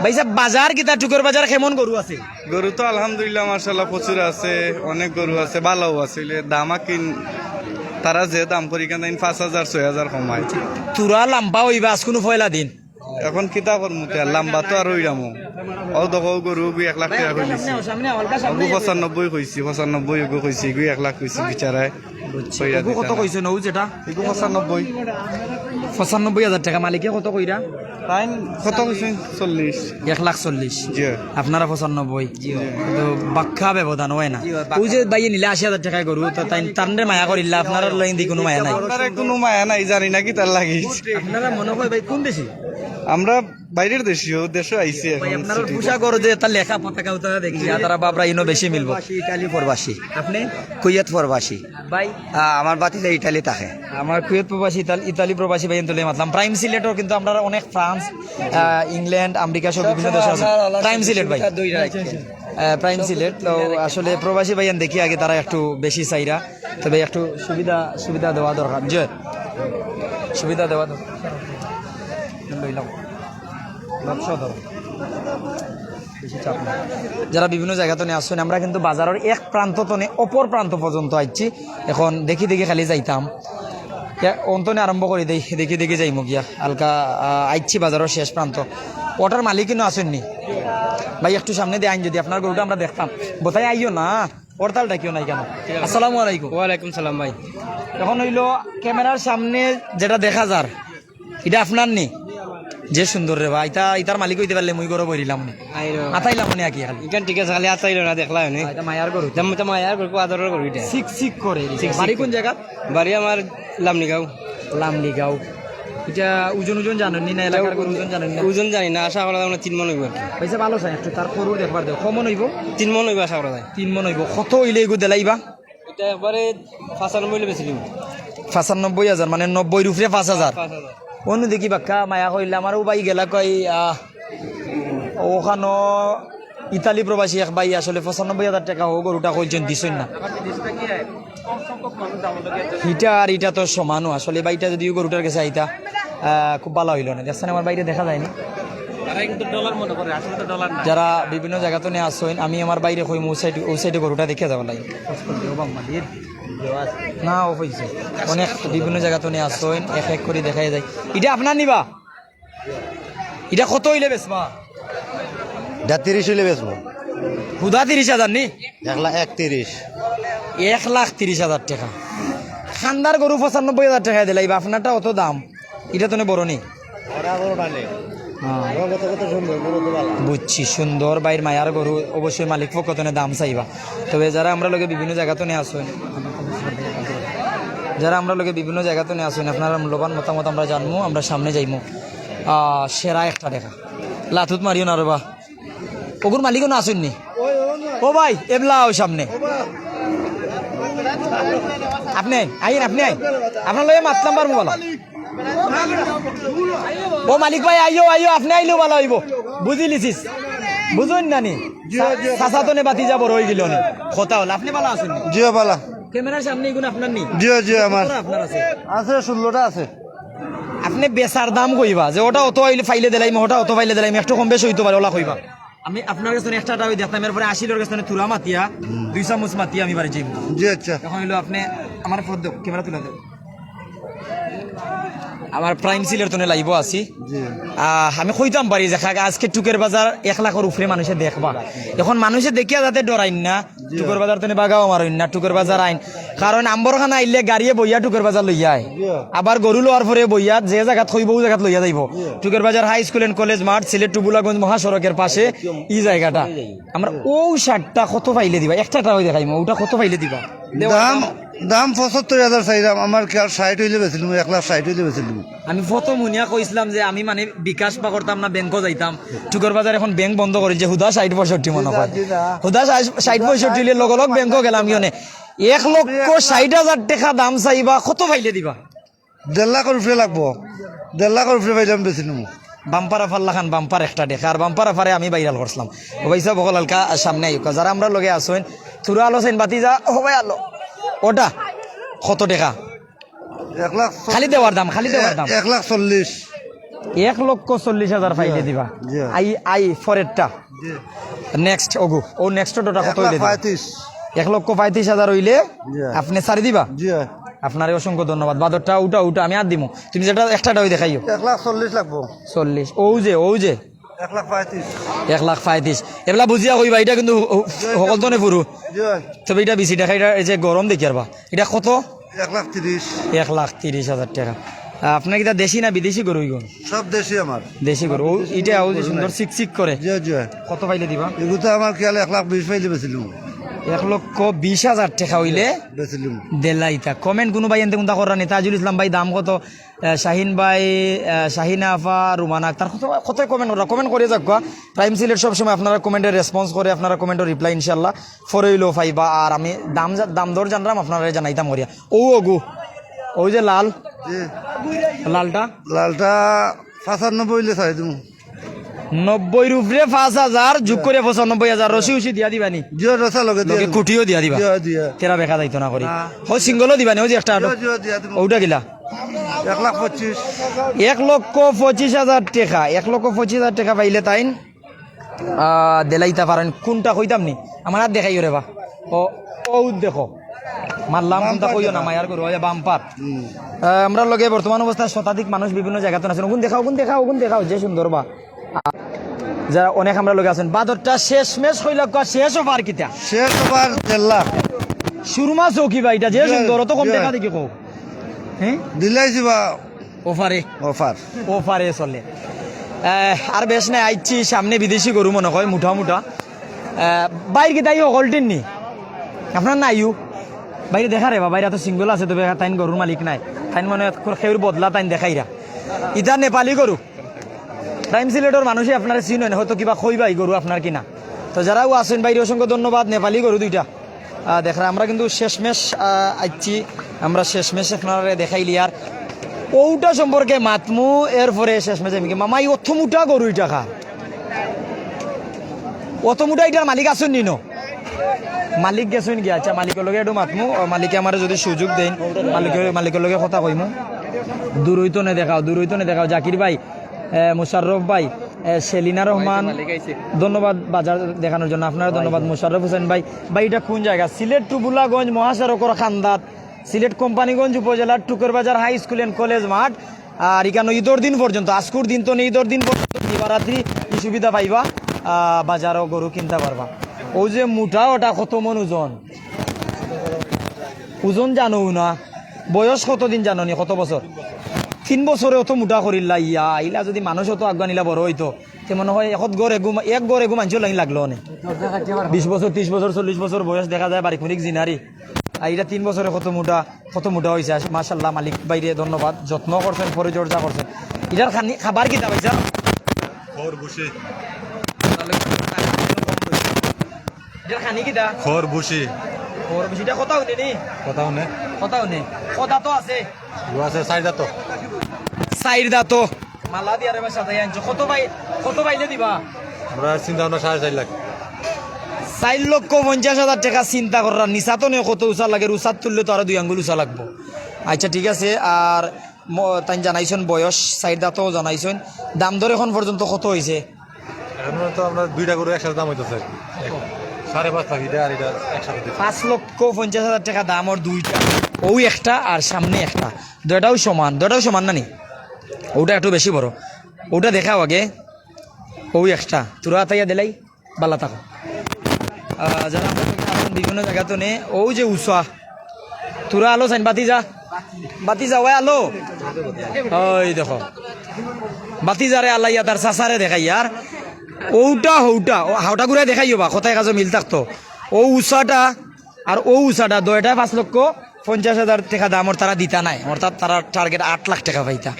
ভাইসাব, বাজার কিতা, টুকর বাজার কেমন গরু আছে? গরু তো আলহামদুলিল্লাহ মাশাআল্লাহ প্রচুর আছে, অনেক গরু আছে, ভালাও আছে। অইলে দামা কিন, তারা যে দাম করি কেন পাঁচ হাজার, ছয় হাজার কমায়। থুড়া লাম্বা অইবা, আজ কুনু পয়লা দিন। এখন কিতা করমু তে, লাম্বা তো আর অইরামু। অউ দেখো, অউ গরু অগু এক লাখ টেকা কইলিছি। অগু পঁচানব্বই কইছি, পঁচানব্বই অগু কইছি, অগু এক লাখ কইছি বিচারায়। বুঝছি। কইরা অগু কত দিতা না। কইছইন অউ যেটা? অগু পঁচানব্বই। পঁচানব্বই হাজার টেকা, মালিকে কত কইরা? তাইন কত কইছইন? চল্লিশ। এক লাখ চল্লিশ। জি। আপনারা পঁচানব্বই। জি। তো বাক্কা ব্যবধান অয় না। জি, বাক্কা। অউ যে ভাইয়ে নিলা আশি হাজার টেকায় গরু, তো তাইন তানরে মায়া করিলা, আপনারার লাগি কুনু মায়া নাই। আপনারার কুনু মায়া নাই, জানি না কিতার লাগি। আপনারা মনে অয় ভাই কুন দেশি? আমরা বাইরের দেশিও, দেশো আইছি ভাই, এখন আপনারার ছুটিতে। পোশাকর যে ইটা লেখা পতাকা উতাকা দেখি, আর তারা বাবরা ইনো বেশি মিলবো। প্রবাসী, ইটালি প্রবাসী। আপনে? কুয়েত প্রবাসী। ভাই? আহ, আমার ভাতিজা ইটালি থাকে। আমার কুয়েত প্রবাসী, ইতাল-, ইতালি প্রবাসী ভাইয়াইন্তর লগে মাতলাম। প্রাইম সিলেটর কিন্তু আমরার অনেক ফ্রান্স, আহ, ইংল্যান্ড, আমেরিকা সহ বিভিন্ন দেশো আছে। প্রাইম সিলেট ভাই। আহ, প্রাইম সিলেট। তো আসলে প্রবাসী ভাইয়াইন দেখি আগে তারা একটু বেশি চাইরা। তবে একটু সুবিধা, সুবিধা দেওয়া দরকার। জি। সুবিধা দেওয়া দরকার। লইলাম। ব্যবসা ধরো। বেশি চাপ নাই। যারা বিভিন্ন জাগা তনে আছইন, আমরা কিন্তু বাজারর এক প্রান্ত তনে অপর প্রান্ত পর্যন্ত আইছি। এখন দেখি দেখি খালি যাইতাম। অন তনে আরম্ভ করি দেই, দেখি দেখি যাইমু গিয়া। হালকা, আহ, আইছি বাজারর শেষ প্রান্ত। অটার মালিক ইনো আছইন নি? ভাই, একটু সামনে দিয়া আইন, যদি আপনার গরুটা আমরা দেখতাম। বোথায় আইও না, হরতাল ডাকিও না কেন। আসসালামু আলাইকুম। ওয়ালাইকুম সালাম ভাই। এখন অইলো, ক্যামেরার সামনে যেটা দেখা যার, ইটা আপনার নি? যে সুন্দর রে ভাই, ইটা, ইটার মালিক অইতে পারলে মুই গরু বইরিলাম নি। আইলো। আতাইলাম নি আকি খালি। ইখান ঠিক আছে, খালি আতাইলো না, দেখলা নি। আহ, ইটা মায়ার গরু। ইটা, ইটা মায়ার গরু, আদরর গরু ইটা। সিক সিক করে। সিক সিক বাড়ি কোন করে। জায়গা? বাড়ি আমার লামনিগাঁও। লামনিগাঁও। ইটা ওজন ওজন জানেন নি না, এলাকার গরু ওজন জানেন না? ওজন জানি না, আশা করা যায় তিন মন অইবো আর কি। পয়সা ভালো চাই একটু, তার গরুর দেখবার দেও, কমন অইবো। তিন মন অইবো আশা করা যায়। তিন মন অইবো। কত অইলে এগু দিলাইবা? ইটা একবারে পঁচানব্বই অইলে বেশি দিব। পঁচানব্বই হাজার, মানে নব্বইর উপরে পাঁচ হাজার। পাঁচ হাজার। অন্য দেখি বাক্কা মায়া কইলে আমার ও ভাই গেলা কই, আহ, ওখানো ইতালি প্রবাসী এক ভাই আসলে পঁচানব্বই হাজার টেকা অউ গরুটা কইছইন, দিছইন না। ইটা আর ইটা তো সমানও। আসলে ভাইটা যদি অউ গরুটার গেছে আইতা, আহ, খুব ভালা অইলো না। দেখছইন আমার ভাইরে দেখা যায়নি। তারা কিন্তু ডলার মনে করে, আসলে তো ডলার না। যারা বিভিন্ন জাগা তনে আছইন, আমি আমার ভাইরে কইমু, অউ সাইডে, অউ সাইডে গরুটা দেখিয়া যাওয়া লাগে। না, অফ অইছে। অনেক বিভিন্ন জাগা তনে আছইন, এক এক করি দেখাই যায়। ইটা আপনার নি বা? ইটা কত অইলে বেচবা? ইটা তিরিশ অইলে বেচমু। হুদা তিরিশ হাজার নি? এক লাখ এক তিরিশ। এক লাখ তিরিশ হাজার টেকা। খান্দার গরু পঁচানব্বই হাজার টেকা দিলাইবা, আপনারটা অত দাম। ইটা তো নে বড় নি? বড় বড় টানে। হ্যাঁ। বড় কত কত সুন্দর, বড় তো ভালো। বুঝছি, সুন্দর ভাইর মায়ার গরু, অবশ্যই মালিক পক্ষ তনে দাম চাইবা। তবে যারা আমরার লগে বিভিন্ন জাগা তনে আছইন, যারা আমরার লগে বিভিন্ন জাগা তনে আছইন, আপনারার মূল্যবান মতামত আমরা জানমু, আমরা সামনে যাইমু। আহ, সেরা একটা দেখা। লাতুত মারিও না রে বা। অগুর মালিকও না আছইন নি? ও ভাই, এবলা আও সামনে। আপনে আইন, আপনে আইন। আপনার লগে মাতলাম পারমু বালা। ও মালিক ভাই, আইও, আইও, আপনে আইলেও বালা অইবো। বুঝিলিছিস? বুঝইন না নি? জি, জি। চাচা তো নে বাতিজা বড় অইগেলো নে। কথা অইলো, আপনে বালা আছইন নি? জি, বালা। ক্যামেরার সামনে ইগুন আপনার নি? জি, জি, আমার। কতটা আপনার আছে? আছে, ষোলোটা আছে। আপনে বেচার দাম কইবা যে ওটা অত অইলে পাইলে দিলাইমু, ওটা অত পাইলে দিলাইমু, একটু কম বেশ অইতো পারে, ওলা কইবা। আমি আপনার গেছ তনে একটা টাকা দেখতাম, এরপরে আসিলর গেছ তনে থুড়া মাতিয়া, দুই চামচ মাতিয়া আমি বাড়ি যাইমু। জি, আচ্ছা। এখন অইলো আপনে আমার ফোন দেও, ক্যামেরা তুলে দেও। আমার প্রাইম সিলেট তনে লাইভও আছি। জি। আহ, আমি কইতাম পারি যে কাকা, আজকে টুকের বাজার এক লাখর উপরে মানুষে দেখবা। এখন মানুষে দেখিয়া যাতে ডরাইন না, জি। টুকের বাজার তনে বাগাও মারইন না, টুকের বাজার আইন। কারণ আম্বরখানা আইলে গাড়িয়ে বইয়া টুকের বাজার লইয়া আয়। জি। আবার গরু লওয়ার পরে বইয়া যে জাগাত কইবো, অউ জাগাত লইয়া যাইবো। জি। টুকের বাজার হাই স্কুল and কলেজ মাঠ, সিলেট টুবুলাগঞ্জ মহাসড়কের পাশে ই জাগাটা। আমরা অউ শার্টটা কত পাইলে দিবা? একটা টাকাও দেখাইমু, ওটা কত পাইলে দিবা? দাম, দাম পঁচাত্তর হাজার চাইরাম, আমার কি আর ষাইট অইলে বেচিলিমু, এক লাখ ষাইট অইলে বেচিলিমু। আমি প্রথম হুনিয়া কইছলাম যে আমি মানে বিকাশ বা করতাম না, ব্যাংকও যাইতাম। টুকের বাজার এখন ব্যাংক বন্ধ করিল যে হুদা ষাইট পঁয়ষট্টি মনে অয়। জি না। হুদা ষাইট, ষাইট পঁয়ষট্টি অইলে লগে লগ ব্যাংকও গেলাম ইয়নে। এক লক্ষ ষাইট হাজার টেকা দাম চাইবা, কত পাইলে দিবা? দেড় লাখর উপরে লাগবো, দেড় লাখর উপরে পাইলে আমি বেচিলিমু। বাম্পার অফার লাখান, বাম্পার একটা দেখা, আর বাম্পার অফারে আমি ভাইরাল করছলাম। ও ভাই সাব, হকল হালকা সামনে আইউক্কা, যারা আমরার লগে আছইন, থুড়া আলো চাইন বাতি যা, ও ভাই আলো, ওটা কত টেকা? এক লাখ চল্লিশ। খালি দেওয়ার দাম, খালি দেওয়ার দাম। এক লাখ চল্লিশ। এক লক্ষ চল্লিশ হাজার পাইলে দিবা। জি। আই, আই, পরেরটা। জি। নেক্সট, ওগু, ও নেক্সট ওটা কত অইলে দিবা? এক লাখ পঁয়ত্রিশ। এক লক্ষ পঁয়ত্রিশ হাজার অইলে জি। আপনে ছাড়ি দিবা? জি। আপনারে অসংখ্য ধন্যবাদ। বাদরটা উঠা, উঠা, আমি আর দিমু। তুমি যেটা একটা ওই দেখাইও। এক লাখ চল্লিশ লাগবো। চল্লিশ। ও যে, ও যে। এক লাখ পঁয়ত্রিশ। এক লাখ পঁয়ত্রিশ। এবলা বুঝিয়া কইবা, এটা কিন্তু হ-, হ-, হকল তো নে পুরু। জি। তবে এটা বেশি দেখা, এটা এই যে গরম দেখিয়ার বা। এটা কত? এক লাখ তিরিশ। এক লাখ তিরিশ হাজার টেকা। আহ, আপনার কিতা দেশি না বিদেশি গরু ইগুন? সব দেশি আমার। দেশি গরু। ও, ইটা ও যে সুন্দর চিকচিক করে। জি, জি। কত পাইলে দিবা? এগু তো আমার খেয়ালে এক লাখ বিশ পাইলে বেচিলিমু। এক লক্ষ বিশ হাজার টেকা অইলে বেচিলিমু। দিলাইতা। কমেন্ট কুনু ভাই এনতে কুনতা কররা নি? তাজুল ইসলাম ভাই দাম কত? আহ, শাহিন ভাই, আহ, শাহিনা আফা, রুমানা আক্তার, কত, কত কমেন্ট কররা? কমেন্ট করিয়া যাউক্কা। প্রাইম সিলেট সবসময় আপনারা কমেন্টে রেসপন্স করে, আপনারা কমেন্টর রিপ্লাই ইনশাআল্লাহ পরে অইলেও পাইবা। আর আমি দাম জা-, দাম দর জানরাম, আপনারারে জানাইতাম করিয়া। ও ওগু, ওই যে লাল, জি। লালটা? লালটা পঁচানব্বই অইলে ছাড়ি দিমু। নব্বইর উপরে পাঁচ হাজার, যোগ করে পঁচানব্বই হাজার, রশি উশি দিয়া দিবা নি? জি, রশা লগে দিয়া লগে দিমু। কুটিও দিয়া দিবা? জি, জি। তেরা বেকা যাইতো না করি। না। ও সিঙ্গলও দিবা নি, ওই যে একটা আটো? জি, জি, দিয়া দিমু। ওটা কিলা? এক লাখ পঁচিশ। এক লক্ষ পঁচিশ হাজার টেকা, এক লক্ষ পঁচিশ হাজার টেকা পাইলে তাইন আহ, দিলাইতা পারইন, কুনটা কইতাম নি? আমার হাত দেখাইও রে বা। ও, ও দেখো। মারলাম, কুনটা কইও না, মায়ার গরু, ওই বাম্পার। হুম। আহ, আমরার লগে বর্তমান অবস্থায় শতাধিক মানুষ বিভিন্ন জাগাত আছইন। ওগুন দেখাও, ওগুন দেখাও, ওগুন দেখাও, যে সুন্দর বা। যারা অনেক আমরার লগে আছইন, বাদরটা শেষমেশ কইলা কওয়া, শেষ অফার কিতা? শেষ অফার দেড় লাখ। সুরমা চৌকি বা ইটা যে জি, সুন্দর, অত কম জি। টেকা দেখি কও। হ্যাঁ? দিলাইছি বা অফারে। অফার। অফারে চলে। আহ, আর বেশ নাই, আইছি সামনে বিদেশি গরু মনে হয়, মুটা মুটা। আহ, বাইর কিতা ই হকলটির নি? আপনার নাইও? বাইরে দেখা রে বা, বাইরে তো সিঙ্গল আছে, তবে তাইন গরুর মালিক নাই। তাইন মানে কেউর বদলা তাইন দেখাইরা। ইতা নেপালি গরু। টাইম সিলেটর মানুষে আপনারা চিনইন, হয়তো কিবা কইবা ই গরু আপনার কিনা। তো যারাও আছইন বাইরে অসংখ্য ধন্যবাদ, নেপালি গরু দুইটা। আহ, দেখরা, আমরা কিন্তু শেষমেশ, আহ, আইছি, আমরা শেষমেশ আপনারারে দেখাইলিয়ার। অউটা সম্পর্কে মাতমু, এরপরে শেষমেশ আমি কি, মামা, ই অত মুটা গরু ইটা খা? অত মুটা ইটার মালিক আছইন নি ন? মালিক গেছইন গিয়া। আচ্ছা, মালিকর লগে একটু মাতমু, ও মালিকে আমারে যদি সুযোগ দেইন, মালিকর, মালিকর লগে কথা কইমু। দূর অইতো নে দেখাও, দূর অইতো নে দেখাও, জাকির ভাই, এ, মুশাররফ ভাই, এ, সেলিনা রহমান, ধন্যবাদ বাজার দেখানোর জন্য। আপনারা ধন্যবাদ, মুশাররফ হোসেন ভাই। ভাই, ইটা কোন জাগা? সিলেট টু ভোলাগঞ্জ মহাসড়কর কান্দাত, সিলেট কোম্পানীগঞ্জ উপজেলার টুকরবাজার হাই স্কুল এন্ড কলেজ মাঠ। আর ইখানো ইদর দিন পর্যন্ত, আজকুর দিন তো নেই, ইদর দিন পর্যন্ত দিবারাত্রি ই সুবিধা পাইবা, আহ, বাজারো গরু কিনতা পারবা। অউ যে মুটা, অটা কত মন ওজন? ওজন জানো না? বয়স কতদিন জানো নি? কত বছর? তিন বছরে অত মুটা করিলা ইয়া, ইলা যদি মানুষ অত আগুয়ান ইলা বড় অইতো, তে মনে হয় এক ঘর এগু, এক ঘর এগু মানষর লাইন লাগলো অনে। বিশ বছর, ত্রিশ বছর, চল্লিশ বছর বয়স দেখা যায় বারিক মুরিক জিনারি। আর ইটা তিন বছরে কত মুটা, কত মুটা অইছে। আস-, মাশাআল্লাহ, মালিক ভাইরে ধন্যবাদ, যত্ন করছইন, পরিচর্যা করছইন। ইটার খানি, খাবার কিতা ভাইসাব? খড় ভুসি। ইটার খানি কিতা? খড় ভুসি। খড় ভুসি, ইটা কথা হুনে নি? কথা হুনে। কথা হুনে। কথা তো আছে। ও আছে, চাইর দাঁত। চাইর দাঁত। মালা দিয়া রে বা সাজাই আনছো। কত পাই-, কত পাইলে দিবা? আমরা চিন্তা ভাবনা সাড়ে চাইর লাখ। চাইর লক্ষ পঞ্চাশ হাজার টেকা চিন্তা কররা, নিচা তো নয়, কত উঁচা লাগে, উঁচাত তুললে তো আরো দুই আঙ্গুল উঁচা লাগবো। আচ্ছা, ঠিক আছে। আর ম-, তাইন জানাইছইন বয়স, চাইর দাঁতও জানাইছইন। দাম দর এখন পর্যন্ত কত অইছে? এখন তো আমরা দুইটা গরু একসাথে দাম অইতাছে আর কি। এক-, সাড়ে পাঁচ লাখ ইটা আর ইটা একসাথে দিছি। পাঁচ লক্ষ পঞ্চাশ হাজার টেকা দাম অর দুইটা। অউ একটা আর সামনে একটা। দুইটাও সমান, দুইটাও সমান না নি? অউটা একটু বেশি বড়। অউটা দেখাও আগে। অউ একটা। থুড়া আতাইয়া দিলাই, বালা থাকো। আহ, যারা আমরা আছইন বিভিন্ন জাগাত নে, অউ যে উষা। থুড়া আলো চাইন, বাতি যা। বাতি যা, ওই আলো। ওই দেখো। বাতি যারে আল্লাহ ইয়া তার চাচারে দেখাই আর। অউটা, হউটা, ও হাওটা ঘুরাই দেখাইও বা, কথায় কাজে মিল থাকতো। অউ উষাটা আর অউ উষাটা, দুইটায় পাঁচ লক্ষ পঞ্চাশ হাজার টেকা দাম অর, তারা দিতা নায়, অর্থাৎ তারা টার্গেট আট লাখ টেকা পাইতা।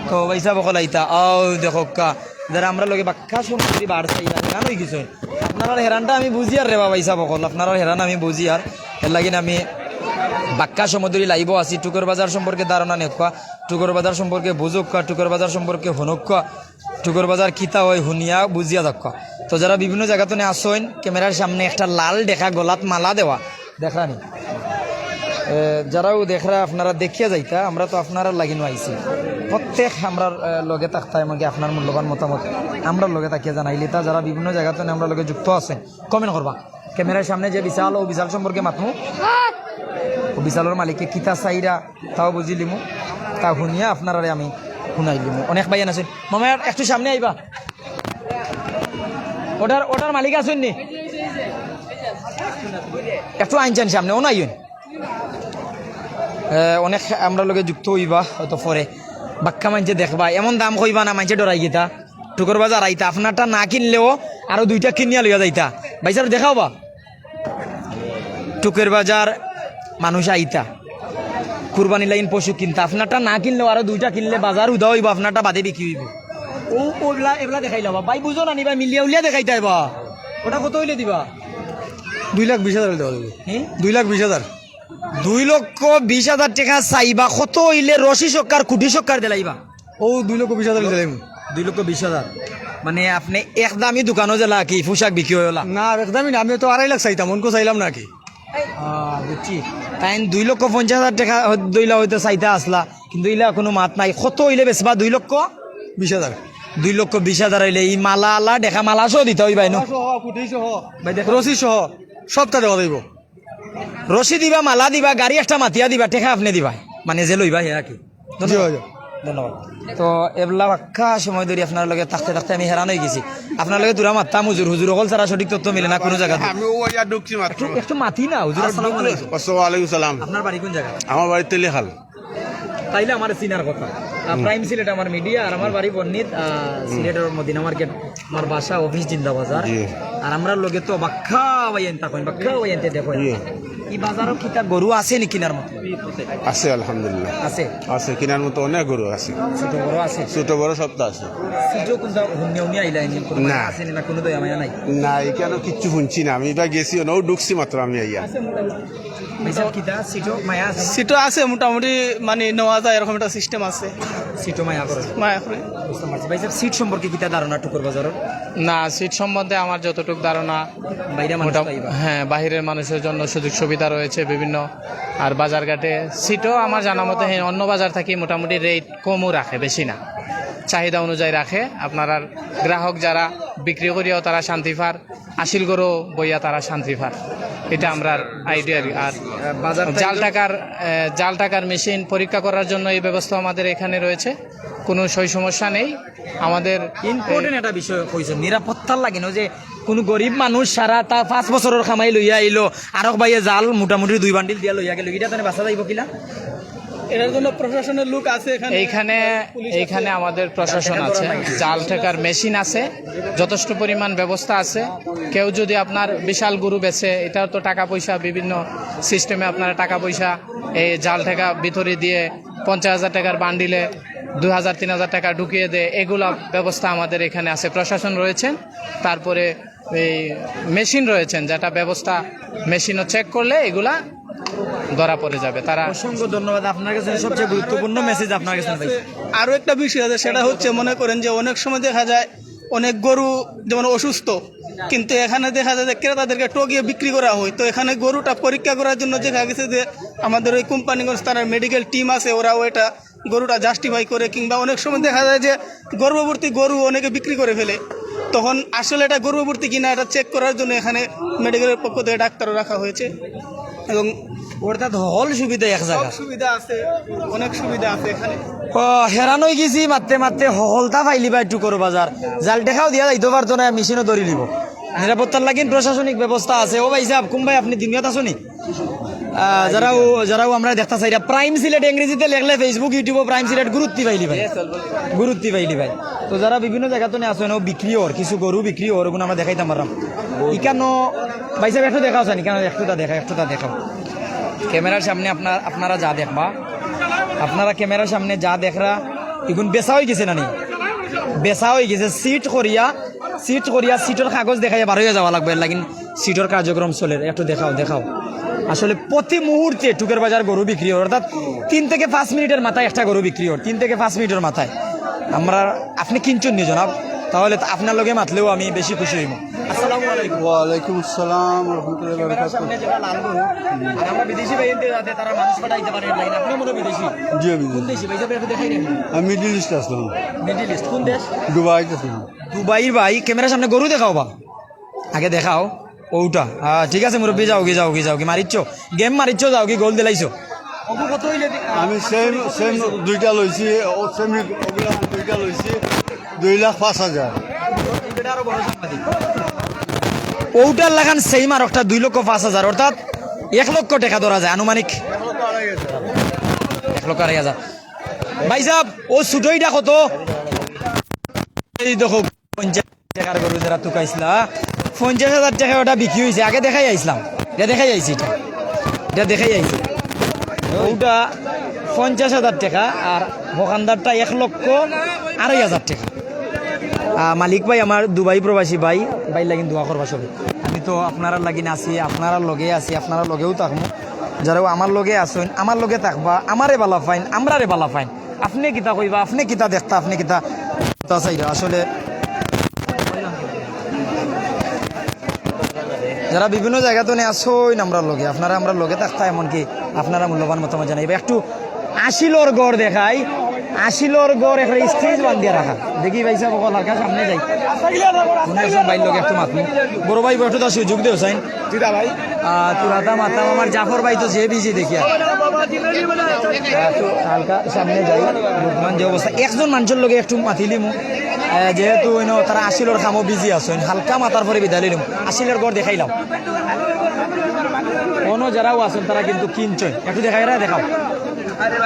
তো ভাইসাব অকল আইতা, অউ দেখউক্কা, যারা আমরার লগে বাক্কা সময় ধরি বার চাইরা হেরান অইগেছইন। আপনারার হেরানটা আমি বুঝিয়ার রে বা ভাইসাব অকল, আপনারার হেরান আমি বুঝিয়ার। এরলাগি আমি বাক্কা সময় ধরি লাইভো আছি, টুকর বাজার সম্পর্কে ধারণা নেউক্কা, টুকর বাজার সম্পর্কে বুঝউক্কা, টুকর বাজার সম্পর্কে হুনউক্কা। টুকর বাজার কিতা অয় হুনিয়া বুঝিয়া যাউক্কা। তো যারা বিভিন্ন জাগাত নে আছইন, ক্যামেরার সামনে একটা লাল ডেকা গলাত মালা দেওয়া, দেখরা নি? এ, যারাও দেখরা, আপনারা দেখিয়া যাইতা, আমরা তো আপনারার লাগি নু আইছি। প্রত্যেক আমরার, এ, লগে থাকতা, এমনকি আপনার মূল্যবান মতামত আমরার লগে থাকিয়া জানাইলিতা। যারা বিভিন্ন জাগাত নে আমরার লগে যুক্ত আছইন, কমেন্ট করবা। ক্যামেরার সামনে যে বিশাল, অউ বিশাল সম্পর্কে মাতমু, অউ বিশালর মালিকে কিতা চাইরা, তাও বুঝিলিমু, তা হুনিয়া আপনারারে আমি হুনাইলিমু। অনেক ভাইয়াইন আছইন, মামা একটু সামনে আইবা। অটার, অটার মালিক আছইন নি? একটু আইনছইন সামনে, অনো আইন। এ, অনেক আমরার লগে যুক্ত অইবা হয়তো পরে। বাক্কা মাইনষে দেখবা, এমন দাম কইবা না, মাইনষে ডরাই গিতা। টুকর বাজার আইতা, আপনারটা না কিনলেও আরো দুইটা কিনিয়া লইয়া যাইতা। ভাইসাব, দেখাও বা। টুকর বাজার মানুষ আইতা, কুরবানির লাগি পশু কিনতা, আপনারটা না কিনলেও আরো দুইটা কিনলে বাজার উদা অইবো, আপনারটা বাদে বিক্রি অইবো। অউ, অউ এবলা, এবলা দেখাইলা বা। ভাই বুঝো না নি ভাই, মিলিয়া উলিয়া দেখাইতায় বা। অটা কত অইলে দিবা? দুই লাখ বিশ হাজার অইলে দেওয়া যাইবো। হুম? দুই লাখ বিশ হাজার। দুই লক্ষ বিশ হাজার টেকা চাইবা, কত অইলে রশি সক্কার, কুটি সক্কার দিলাইবা? অউ দুই লক্ষ বিশ হাজার দিলাইমু। দুই লক্ষ বিশ হাজার। মানে আপনে একদামি দোকানো যেলা কি পোশাক বিক্রি অয়লা? না, একদামি না, আমি তো আড়াই লাখ চাইতাম, অনকু চাইলাম না কি। আহ, বুঝছি। তাইন দুই লক্ষ পঞ্চাশ হাজার টেকা হ-, দইলা অইতো চাইতা আছলা, কিন্তু ইলা কুনু মাত নাই। কত অইলে বেচবা? দুই লক্ষ? বিশ হাজার। দুই লক্ষ বিশ হাজার অইলে ই মালা আলা, ডেকা মালা সহ দিতা অইবায় নু? সহ, কুটি সহ। ভাই দেখো। রশি সহ, সবটা দেওয়া যাইবো। রশি দিবা, মালা দিবা, গাড়ি একটা মাতিয়া দিবা, টেকা আপনে দিবা, মানে যে লইবা হে আর কি। জি, জি। ধন্যবাদ। তো এবলা বাক্কা সময় ধরি আপনার লগে থাকতে থাকতে আমি হেরান অই গেছি। আপনার লগে দুরা মাততাম হুজুর, হুজুর অকল ছাড়া সঠিক তথ্য মিলে না কোনো জাগাত। আমি ও ইয়া ঢুকছি মাত্র। একটু মাতি না হুজুর, আসসালামু আলাইকুম। আসসালামু আলাইকুম সালাম। আপনার বাড়ি কোন জায়গা? আমার বাড়ি তেলিখাল। তাইলে আমার চিনার কথা। আহ, প্রাইম সিলেট আমার মিডিয়া, আর আমার বাড়ি বন্নিত, আহ, সিলেটের মদিনা মার্কেট। আমার বাসা অফিস জিন্দাবাজার। জি। আর আমরার লগে তো বাক্কা ভাই এনতা কইন, বাক্কা ভাই এনতে দেখো। জি। এই বাজারও কিতা গরু আছে নি কিনার মতো? আছে আলহামদুলিল্লাহ। আছে। আছে, কিনার মতো অনেক গরু আছে। ছোট বড় আছে। ছোট বড় সবটা আছে। সিটও কোনটা হুনিয়া হুনিয়া আইলা নি? না। আছে নি না কোনো দয়া মায়া নাই? না, এখানে কিচ্ছু শুনছি না, আমি বা গেছি না, ও ঢুকছি মাত্র আমি আইয়া। ভাই সাহেব কিতা সিটও মায়া আছে? সিটও আছে মোটামুটি, মানে নেওয়া যায় এরকম একটা সিস্টেম আছে। সিটও মায়া করে। মায়া করে। বুঝতে পারছি। ভাই সাহেব সিট সম্পর্কে কিতা ধারণা টুকুর বাজারর? না, সিট সম্বন্ধে আমার যতটুকু ধারণা, বাইরে মানুষ মোটাম- পাইবা। হ্যাঁ, বাইরের মানুষের জন্য সুযোগ সুবিধা রয়েছে বিভিন্ন। আর বাজারঘাটে সিটও আমার জানা মতে, হ্যাঁ, অন্য বাজার থাকি মোটামুটি রেট কমও রাখে, বেশি না, চাহিদা অনুযায়ী রাখে। আপনারার গ্রাহক যারা বিক্রি করিয়াও তারা শান্তি পার, আসিল গরু বইয়া তারা শান্তি পার, এটা আমরার আইডিয়া। আর বাজার জাল টাকার আহ, জাল টাকার মেশিন পরীক্ষা করার জন্য এই ব্যবস্থা আমাদের এখানে রয়েছে, কোনো সই সমস্যা নেই। আমাদের ইম্পর্টেন্ট একটা বিষয় কইছেন, নিরাপত্তার লাগে না যে কোনো গরিব মানুষ সারা তা পাঁচ বছরের কামাই লইয়া আইলো, আরক ভাইয়ে জাল মোটামুটি দুই বান্ডিল দিয়া লইয়া গেল, এটা তাহলে বাসা যাইব কিলা? এটার জন্য প্রশাসনের লোক আছে এখানে। এইখানে এইখানে আমাদের প্রশাসন আছে, জাল টাকার মেশিন আছে, যথেষ্ট পরিমাণ ব্যবস্থা আছে। কেউ যদি আপনার বিশাল গরু বেচে, এটার তো টাকা পয়সা বিভিন্ন সিস্টেমে আপনারা টাকা পয়সা এই জাল টাকা ভিতরে দিয়ে পঞ্চাশ হাজার টাকার বান্ডিলে দুই হাজার তিন হাজার টাকা ঢুকিয়ে দেয়, এগুলা ব্যবস্থা আমাদের এখানে আছে। প্রশাসন রয়েছেন, তারপরে এই মেশিন রয়েছেন, যেটা ব্যবস্থা, মেশিনও চেক করলে এগুলা ধরা পড়ে যাবে। তারা অসংখ্য ধন্যবাদ আপনার কাছে। সবচেয়ে গুরুত্বপূর্ণ মেসেজ আপনার কাছে ভাই। আরো একটা বিষয় আছে, সেটা হচ্ছে মনে করেন যে অনেক সময় দেখা যায় অনেক গরু যেমন অসুস্থ, কিন্তু এখানে দেখা যায় যে ক্রেতাদেরকে ঠগিয়ে বিক্রি করা হয়। তো এখানে গরুটা পরীক্ষা করার জন্য দেখা গেছে যে আমাদের ওই কোম্পানিগঞ্জ থানার মেডিকেল টিম আছে, ওরাও এটা গরুটা জাস্টিফাই করে, কিংবা অনেক সময় দেখা যায় যে গর্ভবতী গরু অনেকে বিক্রি করে ফেলে। তখন আসলে এটা গর্ভবতী কিনা এটা চেক করার জন্য এখানে মেডিকেলের পক্ষ থেকে ডাক্তারও রাখা হয়েছে এবং অর্থাৎ হল সুবিধা এক জায়গা। সুবিধা আছে, অনেক সুবিধা আছে এখানে। ও, হেরান হয়ে গেছি মারতে মারতে, হলতা পাইলি ভাই টুকুর বাজার। জাল টাকাও দিয়া যাইতে পারতো না, মেশিনও ধরি নিব। নিরাপত্তার লাগিন প্রশাসনিক ব্যবস্থা আছে। ও ভাই সাহেব, কোন ভাই আপনি দুনিয়াত আছো নি? আহ, যারাও যারাও আমরা দেখতা চাইরা, প্রাইম সিলেট ইংরেজিতে লেখলে Facebook, YouTube-ও প্রাইম সিলেট গুরুত্ব পাইলি ভাই, গুরুত্ব পাইলি ভাই। তো যারা বিভিন্ন জায়গা তো আছো, এনে বিক্রি অর, কিছু গরু বিক্রি অর, ওগুলো আমরা দেখাইতাম পারলাম। ইকানো ভাই সাহেব একটু দেখাও চান, ইকানো একটুটা দেখা, একটুটা দেখাও। ক্যামেরার সামনে আপনার আপনারা যা দেখবা, আপনারা ক্যামেরার সামনে যা দেখরা, এগুন বেচা হয়ে গেছে না নি? বেচা হয়ে গেছে। সিট করিয়া, সিট করিয়া সিটর কাগজ দেখাইয়া বার হইয়া যাওয়া লাগবে, লাগিন সিটর কার্যক্রম চলের। একটু দেখাও, দেখাও। আসলে প্রতি মুহূর্তে টুকের বাজার গরু বিক্রি হয়, অর্থাৎ তিন থেকে পাঁচ মিনিটের মাথায় একটা গরু বিক্রি হয়, তিন থেকে পাঁচ মিনিটের মাথায়। আমরা, আপনি কিনছেন নি জনাব, তাহলে তো আপনার লগে মাতলেও আমি বেশি খুশি হইব। আসসালামু আলাইকুম। ওয়ালাইকুম আসসালাম রহমতুল্লাহ ক্যামেরার সামনে যেটা লাল গরু, আর আমরা বিদেশি ভাই এনতে যাতে তারা মানুষ পাঠাইতে পারে, লাইন আপনি মনে বিদেশি? জি আমি কোন দেশি ভাই সাহেব, একটু দেখাই দেন। আমি মিডিল ইস্ট আসলাম। মিডিল ইস্ট কোন দেশ? দুবাইত আসলাম। দুবাইর ভাই, ক্যামেরার সামনে গরু দেখাও বা, আগে দেখাও। ওটা, হ্যাঁ, ঠিক আছে মুরব্বী, যাও কি, যাও কি, যাও কি, মারিচ্ছ, গেম মারিচ্ছ, যাও কি, গোল দিলাইছো। আমি সেম সেম দুইটা লইছি, ও সেম ওগুলা দুইটা লইছি দুই লাখ পাঁচ হাজার। ওটার লাখান সেম আর একটা দুই লক্ষ পাঁচ হাজার, অর্থাৎ এক লক্ষ টাকা ধরা যায় আনুমানিক। এক লক্ষ আড়াই হাজার। ভাই সাহেব, ও ছোটইটা কত? এই দেখো, পঞ্চাশ টাকার গরু যেটা তুকাইছিলা, পঞ্চাশ হাজার টাকা ওটা বিক্রি হয়েছে। আগে দেখাই আইছিলাম, এটা দেখাই আইছি, এটা এটা দেখাই আইছি। ওটা পঞ্চাশ হাজার টাকা আর হকানদারটা এক লক্ষ আড়াই হাজার টাকা। আহ, মালিক ভাই আমার দুবাই প্রবাসী ভাই, ভাই লাগিন দোয়া করবা সবে। আমি তো আপনারা লাগিন আছি, আপনারা লগে আছি, আপনারা লগেও থাকবো। যারাও আমার লগে আছেন, আমার লগে থাকবা, আমারে বালা পাইন, আমরারে বালা পাইন। আপনি কিতা কইবা, আপনি কিতা দেখতা, আপনি কিতা তা চাইরা আসলে। যারা বিভিন্ন জায়গা তো নিয়ে আসইন আমরার লগে, আপনারা আমরার লগে থাকতা, এমনকি আপনারা মূল্যবান মতামত জানাইবা। একটু আসিলর গড় দেখাই, আশিলর গড় একটা স্টেজ বান্ধিয়া রাখা। দেখি ভাই সাহেব, অকল হালকা সামনে যাই। মনে আছে ভাইর লগে একটু মাতমু। বড় ভাই, একটু তার সুযোগ দেও, সাইন। কিতা ভাই? আহ, তোরা তা মাতলাম, আমার জাফর ভাই তো যে বিজি দেখিয়া। আহ, তো হালকা সামনে যাই। বর্তমান যে অবস্থা, একজন মানুষের লগে একটু মাতিলিমু। আহ, যেহেতু, you know, তারা আশিলর কামো বিজি আছইন, হালকা মাতার পরে বিদায় লইলাম। আশিলর গড় দেখাইলাম। অন্য যারাও আছেন, তারা কিন্তু কিনছেন। একটু দেখাই রে, দেখাও।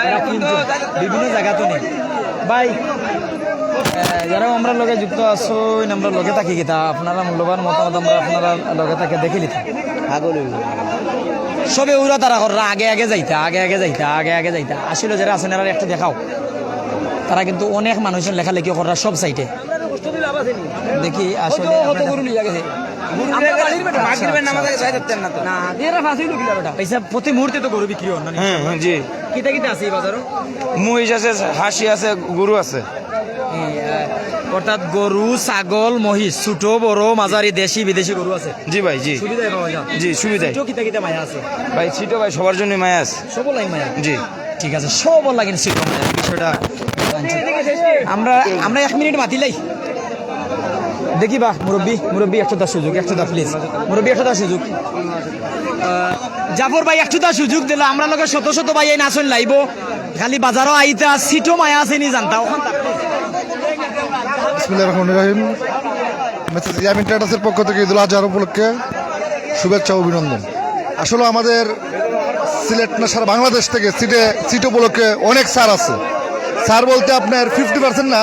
এরা কিনছেন, বিভিন্ন জায়গা তো নেই। ভাই, আহ, যারা আমরা লগে যুক্ত আছইন, আমরা লগে থাকি কিতা, আপনারা মূল্যবান মতামত আমরা আপনারা লগে থাকে দেখি লিতা। সবে উড়া তারা কররা, আগে আগে যাইতা, আগে আগে যাইতা, আগে আগে যাইতা। আসলে যারা আছেন, এরা একটু দেখাও। তারা কিন্তু অনেক মানুষের লেখালেখি কররা সব সাইডে। দেখি আসলে কত, কত আপনারা গরু লইয়া গেছে। আমরা বাড়ির বেটা। আচ্ছা, আচ্ছা, আচ্ছা। না, এরা ফাঁসি উঠলো কিলা বেটা। পয়সা প্রতি মুহূর্তে তো গরু বিক্রি হয় না? হ্যাঁ, হ্যাঁ, জি। কিতা কিতা আছে এই বাজারো? মহিষ আছে, হাঁসি আছে, গরু আছে। এই, আহ, অর্থাৎ গরু, ছাগল, মহিষ, ছোট, বড়, মাঝারি, দেশি, বিদেশি গরু আছে। জি ভাই, জি। সুবিধায় পাওয়া যায়। জি, সুবিধায়। ছোট কিতা কিতা মায়া আছে? ভাই, ছোট ভাই সবার জন্য মায়া আছে। সবলাই মায়া? জি। ঠিক আছে, সব লাগিন সিট। বিষয়টা আমরা, আমরা এক মিনিট মাতিলাই। দেখি বা মুরব্বি, মুরব্বি একটু তার সুযোগ, একটু দা প্লিজ। মুরব্বি একটু তার সুযোগ। আহ, জাফর ভাই একটু তার সুযোগ দিল, আমরা লগে শত শত ভাই এই নাচন লাইব। খালি বাজারও আইতা, সিটও মায়া আছে নি জানতা, ওখান থাকতে। বিসমিল্লাহির রহমানির রহিম। মিসেস ইয়ামিন ট্রেডার্সের পক্ষ থেকে ঈদুল আজহার উপলক্ষে শুভেচ্ছা ও অভিনন্দন। আসলে আমাদের সিলেট না, সারা বাংলাদেশ থেকে সিটে, সিট উপলক্ষে অনেক ছাড় আছে। ছাড় বলতে আপনার ফিফটি পার্সেন্ট না,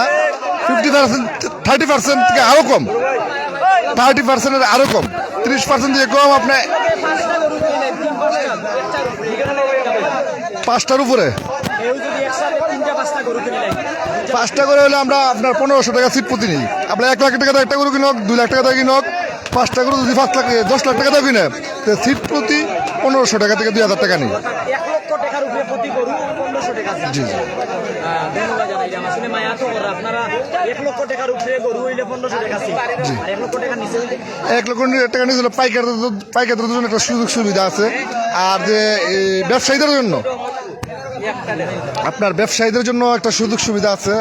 ফিফটি পার্সেন্ট, থার্টি পার্সেন্ট থেকে আরও কম। থার্টি পার্সেন্টের আরও কম, ত্রিশ পার্সেন্ট থেকে কম আপনার পাঁচটার উপরে। পাঁচটা করে হলে আমরা আপনার পনেরোশো টাকা সিট প্রতি নিই। আপনার এক লাখ টাকা দিয়ে একটা গরু কিনক, দুই লাখ টাকা দিয়ে কিনক, পাঁচটা গরু যদি পাঁচ লাখ, দশ লাখ টাকা দিয়ে কিনে, তো সিট প্রতি পনেরোশো টাকা থেকে দুই হাজার টাকা নিই। এক লক্ষ টাকার উপরে প্রতি গরু পনেরোশো টাকা। জি, জি। আহ, ধন্যবাদ জানাইলাম। আসলে মায়া তো করে, আপনারা এক লক্ষ টাকার উপরে গরু হইলে পনেরোশো টাকা সিট। জি। আর এক লক্ষ টাকার নিচে হইলে? এক লক্ষ টাকার নিচে হলে পাইকারদের, পাইকারদের জন্য একটা সুযোগ সুবিধা আছে। আর যে এই ব্যবসায়ীদের জন্য, আপনার ব্যবসায়ীদের জন্য একটা সুযোগ সুবিধা আছে।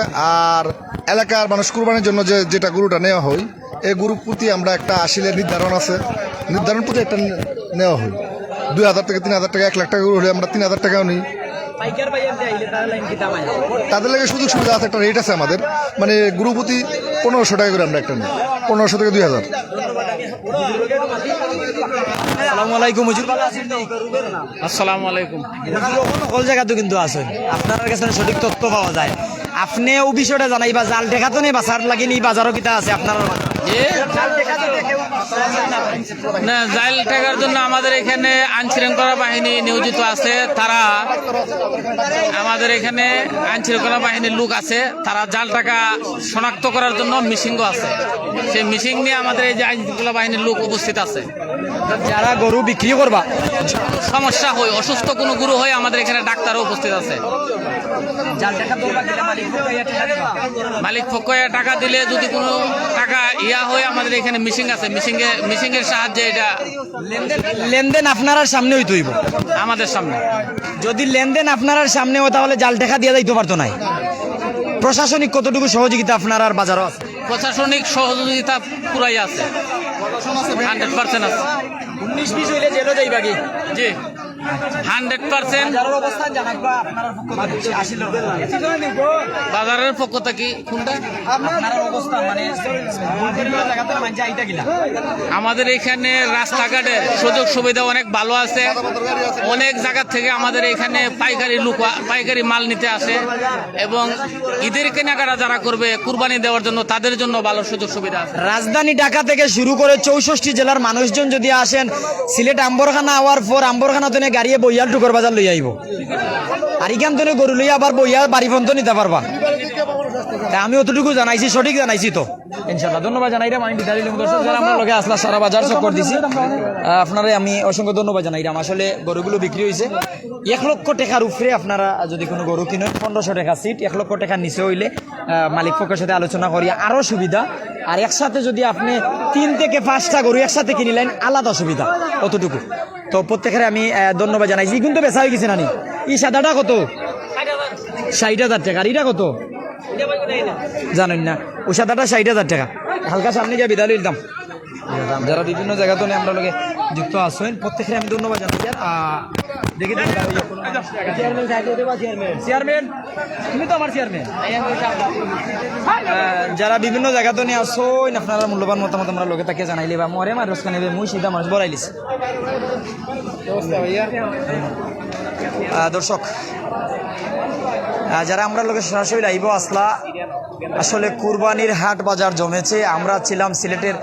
আর এলাকার মানুষ কুরবানির জন্য যে, যেটা গরুটা নেওয়া হয়, এই গরুর প্রতি আমরা একটা আসলে নির্ধারণ আছে, নির্ধারণ প্রতি একটা নে-, নেওয়া হয়। দুই হাজার থেকে তিন হাজার টাকা, এক লাখ টাকা গরু হলে আমরা তিন হাজার টাকাও নিই। পাইকার ভাই আনতে আইলে তারা লাইন কিতা মায়া? তাদের লাগে সুযোগ সুবিধা আছে, একটা রেট আছে আমাদের, মানে গরু প্রতি পনেরোশো টাকা করে আমরা একটা নিই, পনেরোশো থেকে দুই হাজার। আসসালামু আলাইকুম হুজুর, ভালো আছেন তো? আসসালামু আলাইকুম। হুজুর, অখন হকল জাগাত তো কিন্তু আছইন, আপনারার কাছে সঠিক তথ্য পাওয়া যায়। আপনে অউ বিষয়টা জানাইবা, জাল টেকা তো নি বাঁচার লাগি নি বাজারো কিতা আছে আপনারার মাঝে? জি? জাল টেকা তো নি কেউ না, জাল টেকার জন্য আমাদের এখানে আইন শৃঙ্খলা বাহিনী নিয়োজিত আছে, তারা আমাদের এখানে আইন শৃঙ্খলা বাহিনীর লোক আছে, তারা জাল টাকা শনাক্ত করার জন্য মেশিনও আছে। সেই মেশিন নিয়ে আমাদের এই যে আইন শৃঙ্খলা বাহিনীর লোক উপস্থিত আছে। যারা গরু বিক্রি করবা, সমস্যা হয়, অসুস্থ কোনো গরু হয়, আমাদের এখানে ডাক্তারও উপস্থিত আছে। জাল টাকা দরবার দিলে মালিক পক্ষ ইয়া টাকা দিবা? মালিক পক্ষ ইয়া টাকা দিলে যদি কোনো টাকা ইয়া হয়, আমাদের এখানে মেশিন আছে, মেশিনে, মেশিনের সাহায্যে এটা। লেনদেন, লেনদেন আপনারার সামনে অইতে অইবো। আমাদের সামনে। যদি লেনদেন আপনারার সামনে হয়, তাহলে জাল টাকা দিয়া যাইতো পারতো নায়। প্রশাসনিক কতটুকু সহযোগিতা আপনারার বাজারো আছে? প্রশাসনিক সহযোগিতা পুরাই আছে, হান্ড্রেড পার্সেন্ট আছে। উনিশ বিশ হইলে জেলো যাইবা কি? জি, হান্ড্রেড পার্সেন্ট। বাজারর অবস্থান জানাইবা আপনারার পক্ষ থাকি। বাজারর পক্ষ থাকি কোনটা? আপনারার অবস্থান মানে বিভিন্ন জাগাত মানষে আইতা কিলা? আমাদের এখানে রাস্তাঘাটের সুযোগ সুবিধা অনেক ভালো আছে। অনেক জায়গা থেকে আমাদের এখানে পাইকারি লোক, পাইকারি মাল নিতে আসে এবং ঈদের কেনাকাটা যারা করবে, কুরবানি দেওয়ার জন্য, তাদের জন্য ভালো সুযোগ সুবিধা আছে। রাজধানী ঢাকা থেকে শুরু করে চৌষট্টি জেলার মানুষজন যদি আসেন, সিলেট আম্বরখানা আওয়ার পর আম্বরখানা তনে গাড়িয়ে বইয়াল টুকর বাজার লইয়া আইবো। আর ইখান তনে গরু লইয়া আবার বইয়াল বাড়ি পর্যন্ত নিতা পারবা। তা আমি অতটুকু জানাইছি, সঠিক জানাইছি তো? ইনশাআল্লাহ, ধন্যবাদ জানাইরাম। আমি বিদায় নিলাম। দর্শক, যারা আমরার লগে আছলা, সারা বাজার চক্কর দিছি, আহ, আপনারে আমি অসংখ্য ধন্যবাদ জানাইরাম। আসলে গরুগুলো বিক্রি হইছে এক লক্ষ টাকার উপরে। আপনারা যদি কোনো গরু কিনেন, পনেরোশো টাকা সিট, এক লক্ষ টাকার নিচে হইলে, আহ, মালিক পক্ষের সাথে আলোচনা করিয়া আরো সুবিধা। আর একসাথে যদি আপনি তিন থেকে পাঁচটা গরু একসাথে কিনিলেন, আলাদা সুবিধা, অতটুকু। তো প্রত্যেকের আমি, আহ, ধন্যবাদ জানাইছি। কিন্তু বেচা হয়ে গেছে নানি, এই সাদাটা কত? ষাইট হাজার টেকা। আর ইটা কত? জানইন না। অউ সাদাটা ষাইট হাজার টেকা। হালকা সামনে গিয়া বিদায় লইলাম। যারা বিভিন্ন জাগা থনে আমরার লগে যুক্ত আছইন, প্রত্যেকরে আমি ধন্যবাদ জানাই। আর, আহ, দেখি, দেখি, চেয়ারম্যান, চেয়ারম্যান, তুমি তো আমার চেয়ারম্যান। আহ, যারা বিভিন্ন জাগা থনে আছইন, আপনারার মূল্যবান মতামত আমরার লগে থাকিয়া জানাইলে বা মরে মার রসকা নেবে, মুই সিধা মানুষ বড়াইলিস। আহ, দর্শক, আহ, যারা আমরার লগে সরাসরি live-ও আছলা, আসলে কুরবানির হাট বাজার জমেছে। আমরা ছিলাম সিলেটের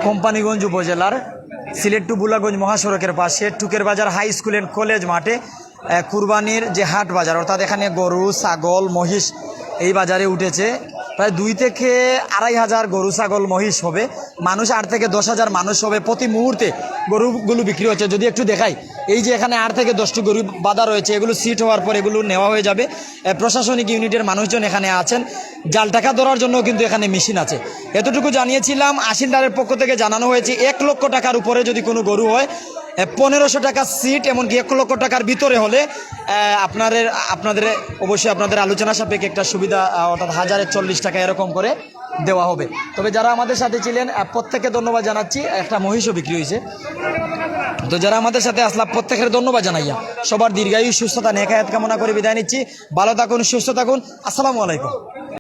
কোম্পানীগঞ্জ উপজেলার সিলেট to ভোলাগঞ্জ মহাসড়কের পাশে টুকের বাজার হাই স্কুল and কলেজ মাঠে, আহ, কুরবানির যে হাট বাজার, অর্থাৎ এখানে গরু, ছাগল, মহিষ এই বাজারে উঠেছে। প্রায় দুই থেকে আড়াই হাজার গরু, ছাগল, মহিষ হবে। মানুষ আট থেকে দশ হাজার মানুষ হবে। প্রতি মুহূর্তে গরুগুলো বিক্রি হচ্ছে। যদি একটু দেখাই, এই যে এখানে আট থেকে দশটি গরু বাঁধা রয়েছে, এগুলো সিট হওয়ার পর এগুলো নেওয়া হয়ে যাবে। এ, প্রশাসনিক ইউনিটের মানুষজন এখানে আছেন। জাল টাকা ধরার জন্য কিন্তু এখানে মেশিন আছে। এতটুকু জানিয়েছিলাম, আশিলদারের পক্ষ থেকে জানানো হয়েছে, এক লক্ষ টাকার উপরে যদি কোনো গরু হয়, এ, পনেরোশো টাকা সিট, এমনকি এক লক্ষ টাকার ভিতরে হলে, এ, আপনাদের, আপনাদের অবশ্যই আপনাদের আলোচনা সাপেক্ষে একটা সুবিধা, আ, অর্থাৎ হাজারে চল্লিশ টাকা এরকম করে দেওয়া হবে। তবে যারা আমাদের সাথে ছিলেন, আহ, প্রত্যেককে ধন্যবাদ জানাচ্ছি। একটা মহিষও বিক্রি হয়েছে। তো যারা আমাদের সাথে আছলা, প্রত্যেকরে ধন্যবাদ জানাইয়া সবার দীর্ঘায়ু, সুস্থতা, নেক হায়াত কামনা করে বিদায় নিচ্ছি। ভালো থাকুন, সুস্থ থাকুন। আসসালামু আলাইকুম।